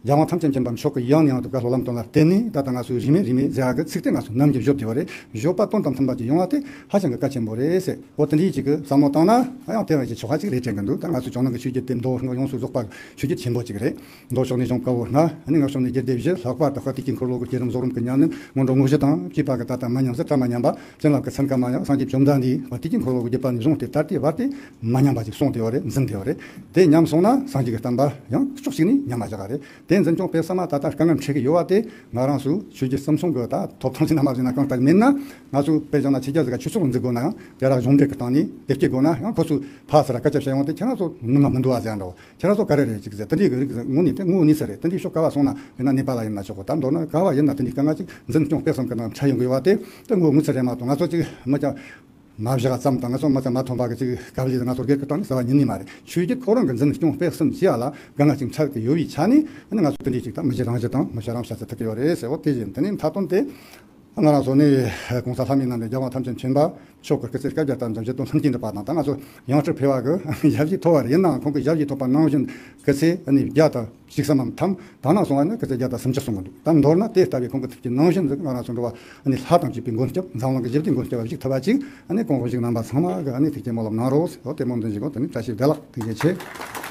རྒྱལ་དབང་ཐམས་ཅད་མཁྱེན་པ་མཆོག་གི་ཡང་ནས་ཡང་དུ་བཀའ་སློབ་ལམ་སྟོན་ལ་བརྟེན་ནས། ད་ལྟ་ང་ཚོས་རིས་མེད་རིས་མེད་ཟེར་ཡག་གི་ཚིག་དེ་ང་ཚོ་ནམ་རྒྱུན་བརྗོད་བསྡད་པ་རེད། བརྗོད་པ་དོན་དང་མཐུན་པ་ཅིག་ཡོང་བ་དེ་ཧ་ཅང་གི་གལ་ཆེན་པོ་རེད་ཟེར། འོ་དེ་འདྲའི་ཅིག་གི་བསམ་བློ་བཏང་ན། ཡང་དེ་བས་ཀྱི་ཆོག་པ་ཅིག་རེད་དྲན་གི་འདུག་ད་ང་ཚོ་ཇོ་ནང་གི་ཆོས་བརྒྱུད་དེ་མདོ་སྔགས་ཡོངས་སུ་རྫོགས་པ་ཆོས་བརྒྱུད་ཆེན་པོ་ཅིག་རེད། མདོ་ཕྱོགས་ནས་གཞུང་བཀའ་པོད་ལྔ། ཨ་ནི་སྔགས་ཕྱོགས་ནས་རྒྱུད་སྡེ་བཞི། ལྷག་པར་དུ་དཔལ་དུས་ཀྱི་འཁོར་ལོ་གི་བསྐྱེད་རིམ་རྫོགས་རིམ་གྱི་ཉམས་ལེན་སྔོན་འགྲོ་དངོས་གཞི་དང་བཅས་པ་གི་ད་ལྟ་མ་ཉམས་སུ་བཀྲ་མ་ཉམས་པ། བྱིན་རླབས་ཀྱི་ཚན་ཁ་མ་ཉམས། སངས་རྒྱས་བཅོམ་ལྡན་འདས་དཔལ་དུས་ཀྱི་འཁོར་ལོ་གི་བརྒྱུད་པ་ནས་བཟུང་སྟེ་ད་ལྟའི་བར་དེ་མ་ཉམས་པ་ཅིག་གསུངས་ཏེ་ཡོད་རེད། འཛིན་ཏེ་ཡོད་རེད། དེ་ཉམས་སོང་ན་སངས་རྒྱས་ཀྱི་བསྟན་པ་ཡང་ཕྱོགས་གཅིག་ནས་ཉམས་མ་བཞག་པ་རེད། དེ་འཛིན་སྐྱོང་སྤེལ་གསུམ་ལ་ད་ལྟ་དཀའ་ངལ་འཕྲད་ཀྱི་ཡོད་པ་དེ་ང་རང་ཚོ་ཆོས་བརྒྱུད་གསུམ་མཚུངས་ཀྱི་ད་ཐོབ་ཐང་ཅིག་ནང་མ་ཟིན་ན་གང་ལྟར་མེད་ན། ང་ཚོ་དཔེ་བཞག་ན་ཕྱི་རྒྱལ་ཟིག་ག་ཆོས་ཚོགས་འཛུགས་དགོས་ན་ཡང་དེ་ར་གཞུང་འབྲེལ་གྱི་སྟེང་ནས་དེབ་སྐྱེལ་དགོས་ན་ཡང་ཁོ་ཚོས་ཕར་ཚུར་སྐད་ཆ་བཤད་ཡོང་དེ་ཁྱེད་རང་ཚོ་ནུས་མ་མི་འདུག་བ་ཟེར་ཡ་འདྲ་བོ། ཁྱེད་རང་ཚོ་ག་རེ་རེད་ཅིག་ཟེར། དེ་འདྲའི་གི་རིགས་ངོ་ནས་དེ་ངོ་ནས་ཟེར་རེད། དེ་འདྲའི་ཤོག་ག་བ་སོང་ན་དཔེར་ན་ནེ་པ་ལ་ཡིན་ན་ཆོག་གོ། ད་མདོར་ན་ག་བ་ཡིན་ན་དེ་འདྲའི་དཀའ་ངལ་ཅིག་འཛིན་སྐྱོང་སྤེལ་གསུམ་གི་ནང་འཕྲད་ཡོང་གི་ཡོད་པ་དེ་དེ་ངོ་ངོ་ཚ་རེད་མ་གཏོགས། ང་ཚོ་ཅིག་མི་ཀྱང་མ་བཞག་ཙམ་དང་ང་ཚོ་མ་ཚད་མ་ཐོན་པ་གི་ཅིག་དཀའ་ལས་ང་ཚོ་སྒེར་གྱི་སྟེང་ནས་ཟ་བ་ཉིན་ནས་མ་རེད། ཆོས་བརྒྱུད་ཁོ་རང་གི་འཛིན་སྐྱོང་སྤེལ་གསུམ་བྱེད་ཡ་ལ་དཀའ་ངལ་ཅིག་འཕྲད་ཀྱི་ཡོད་པའི་ཆ་ནས། ཨ་ནི་ང་ཚོ་དེ་འདྲའི་ཅིག་ད་མི་གཞི་རང་གཞི་དང་མི་གཞི་རང་བྱ་ཚད་ཐུག་གི་ཡོད་རེད་ཟེར། འོ་དེ་བཞིན་དེ་ནས་མཐའ་དོན་དེ། ང་རང་ཚོ་ནི་གོང་ས་ལྷ་མིའི་རྣམ་འདྲེན་རྒྱལ་དབང་ཐམས་ཅད་མཁྱེན་པ་མཆོག་གི་སྐུ་ཚེ་བསྐལ་བརྒྱར་དར་འཛིན་བཞེད་དོན་ལྷུན་གྱིས་འགྲུབ་པ་དང་། ད་ང་ཚོ་ཡང་སྤྲུལ་ཕེབས་པ་གི་ཞབས་ཕྱི་ཐོབ་པ་རེད། ཡིན་ནའང་ཁོང་གི་ཞབས་ཕྱི་ཐོབ་པ་ནང་བཞིན་སྐུ་ཚེ་ཨ་ནི་བརྒྱ་དང་བཞི་བཅུ་ཙམ་མམ་ཐམ། ད་ནང་སོང་བ་ནི་སྐུ་ཚེ་བརྒྱ་དང་སུམ་ཅུ་སོང་གི་འདུག་ད་མདོར་ན་དེ་ལྟ་བུའི་ཁོང་གི་ཐུགས་ཀྱི་ནང་བཞིན་ཟིག་ང་རང་ཚོ་འགྲོ་བ་ཨ་ནི་ལྷ་དང་བཅས་པའི་མགོན་སྐྱབས། འཛམ་གླིང་གི་ཞི་བདེའི་མགོན་སྐྱབས་པ་བཞུགས་ཐུབ་པ་ཅིག་ཨ་ནི་གོང་བུ་བཞུགས་རྣམ་པ་ཚང་མ་གི་ཨ་ནི་ཐུགས་ཀྱི་སྨོན་ལམ་གནང་རོགས་ཟེར། འོ་དེ་སྨོན་འདུན་ཞུ་གོ། དེ་ནི་བཀྲ་ཤིས་བདེ་ལེགས། ཐུགས་རྗེ་ཆེ།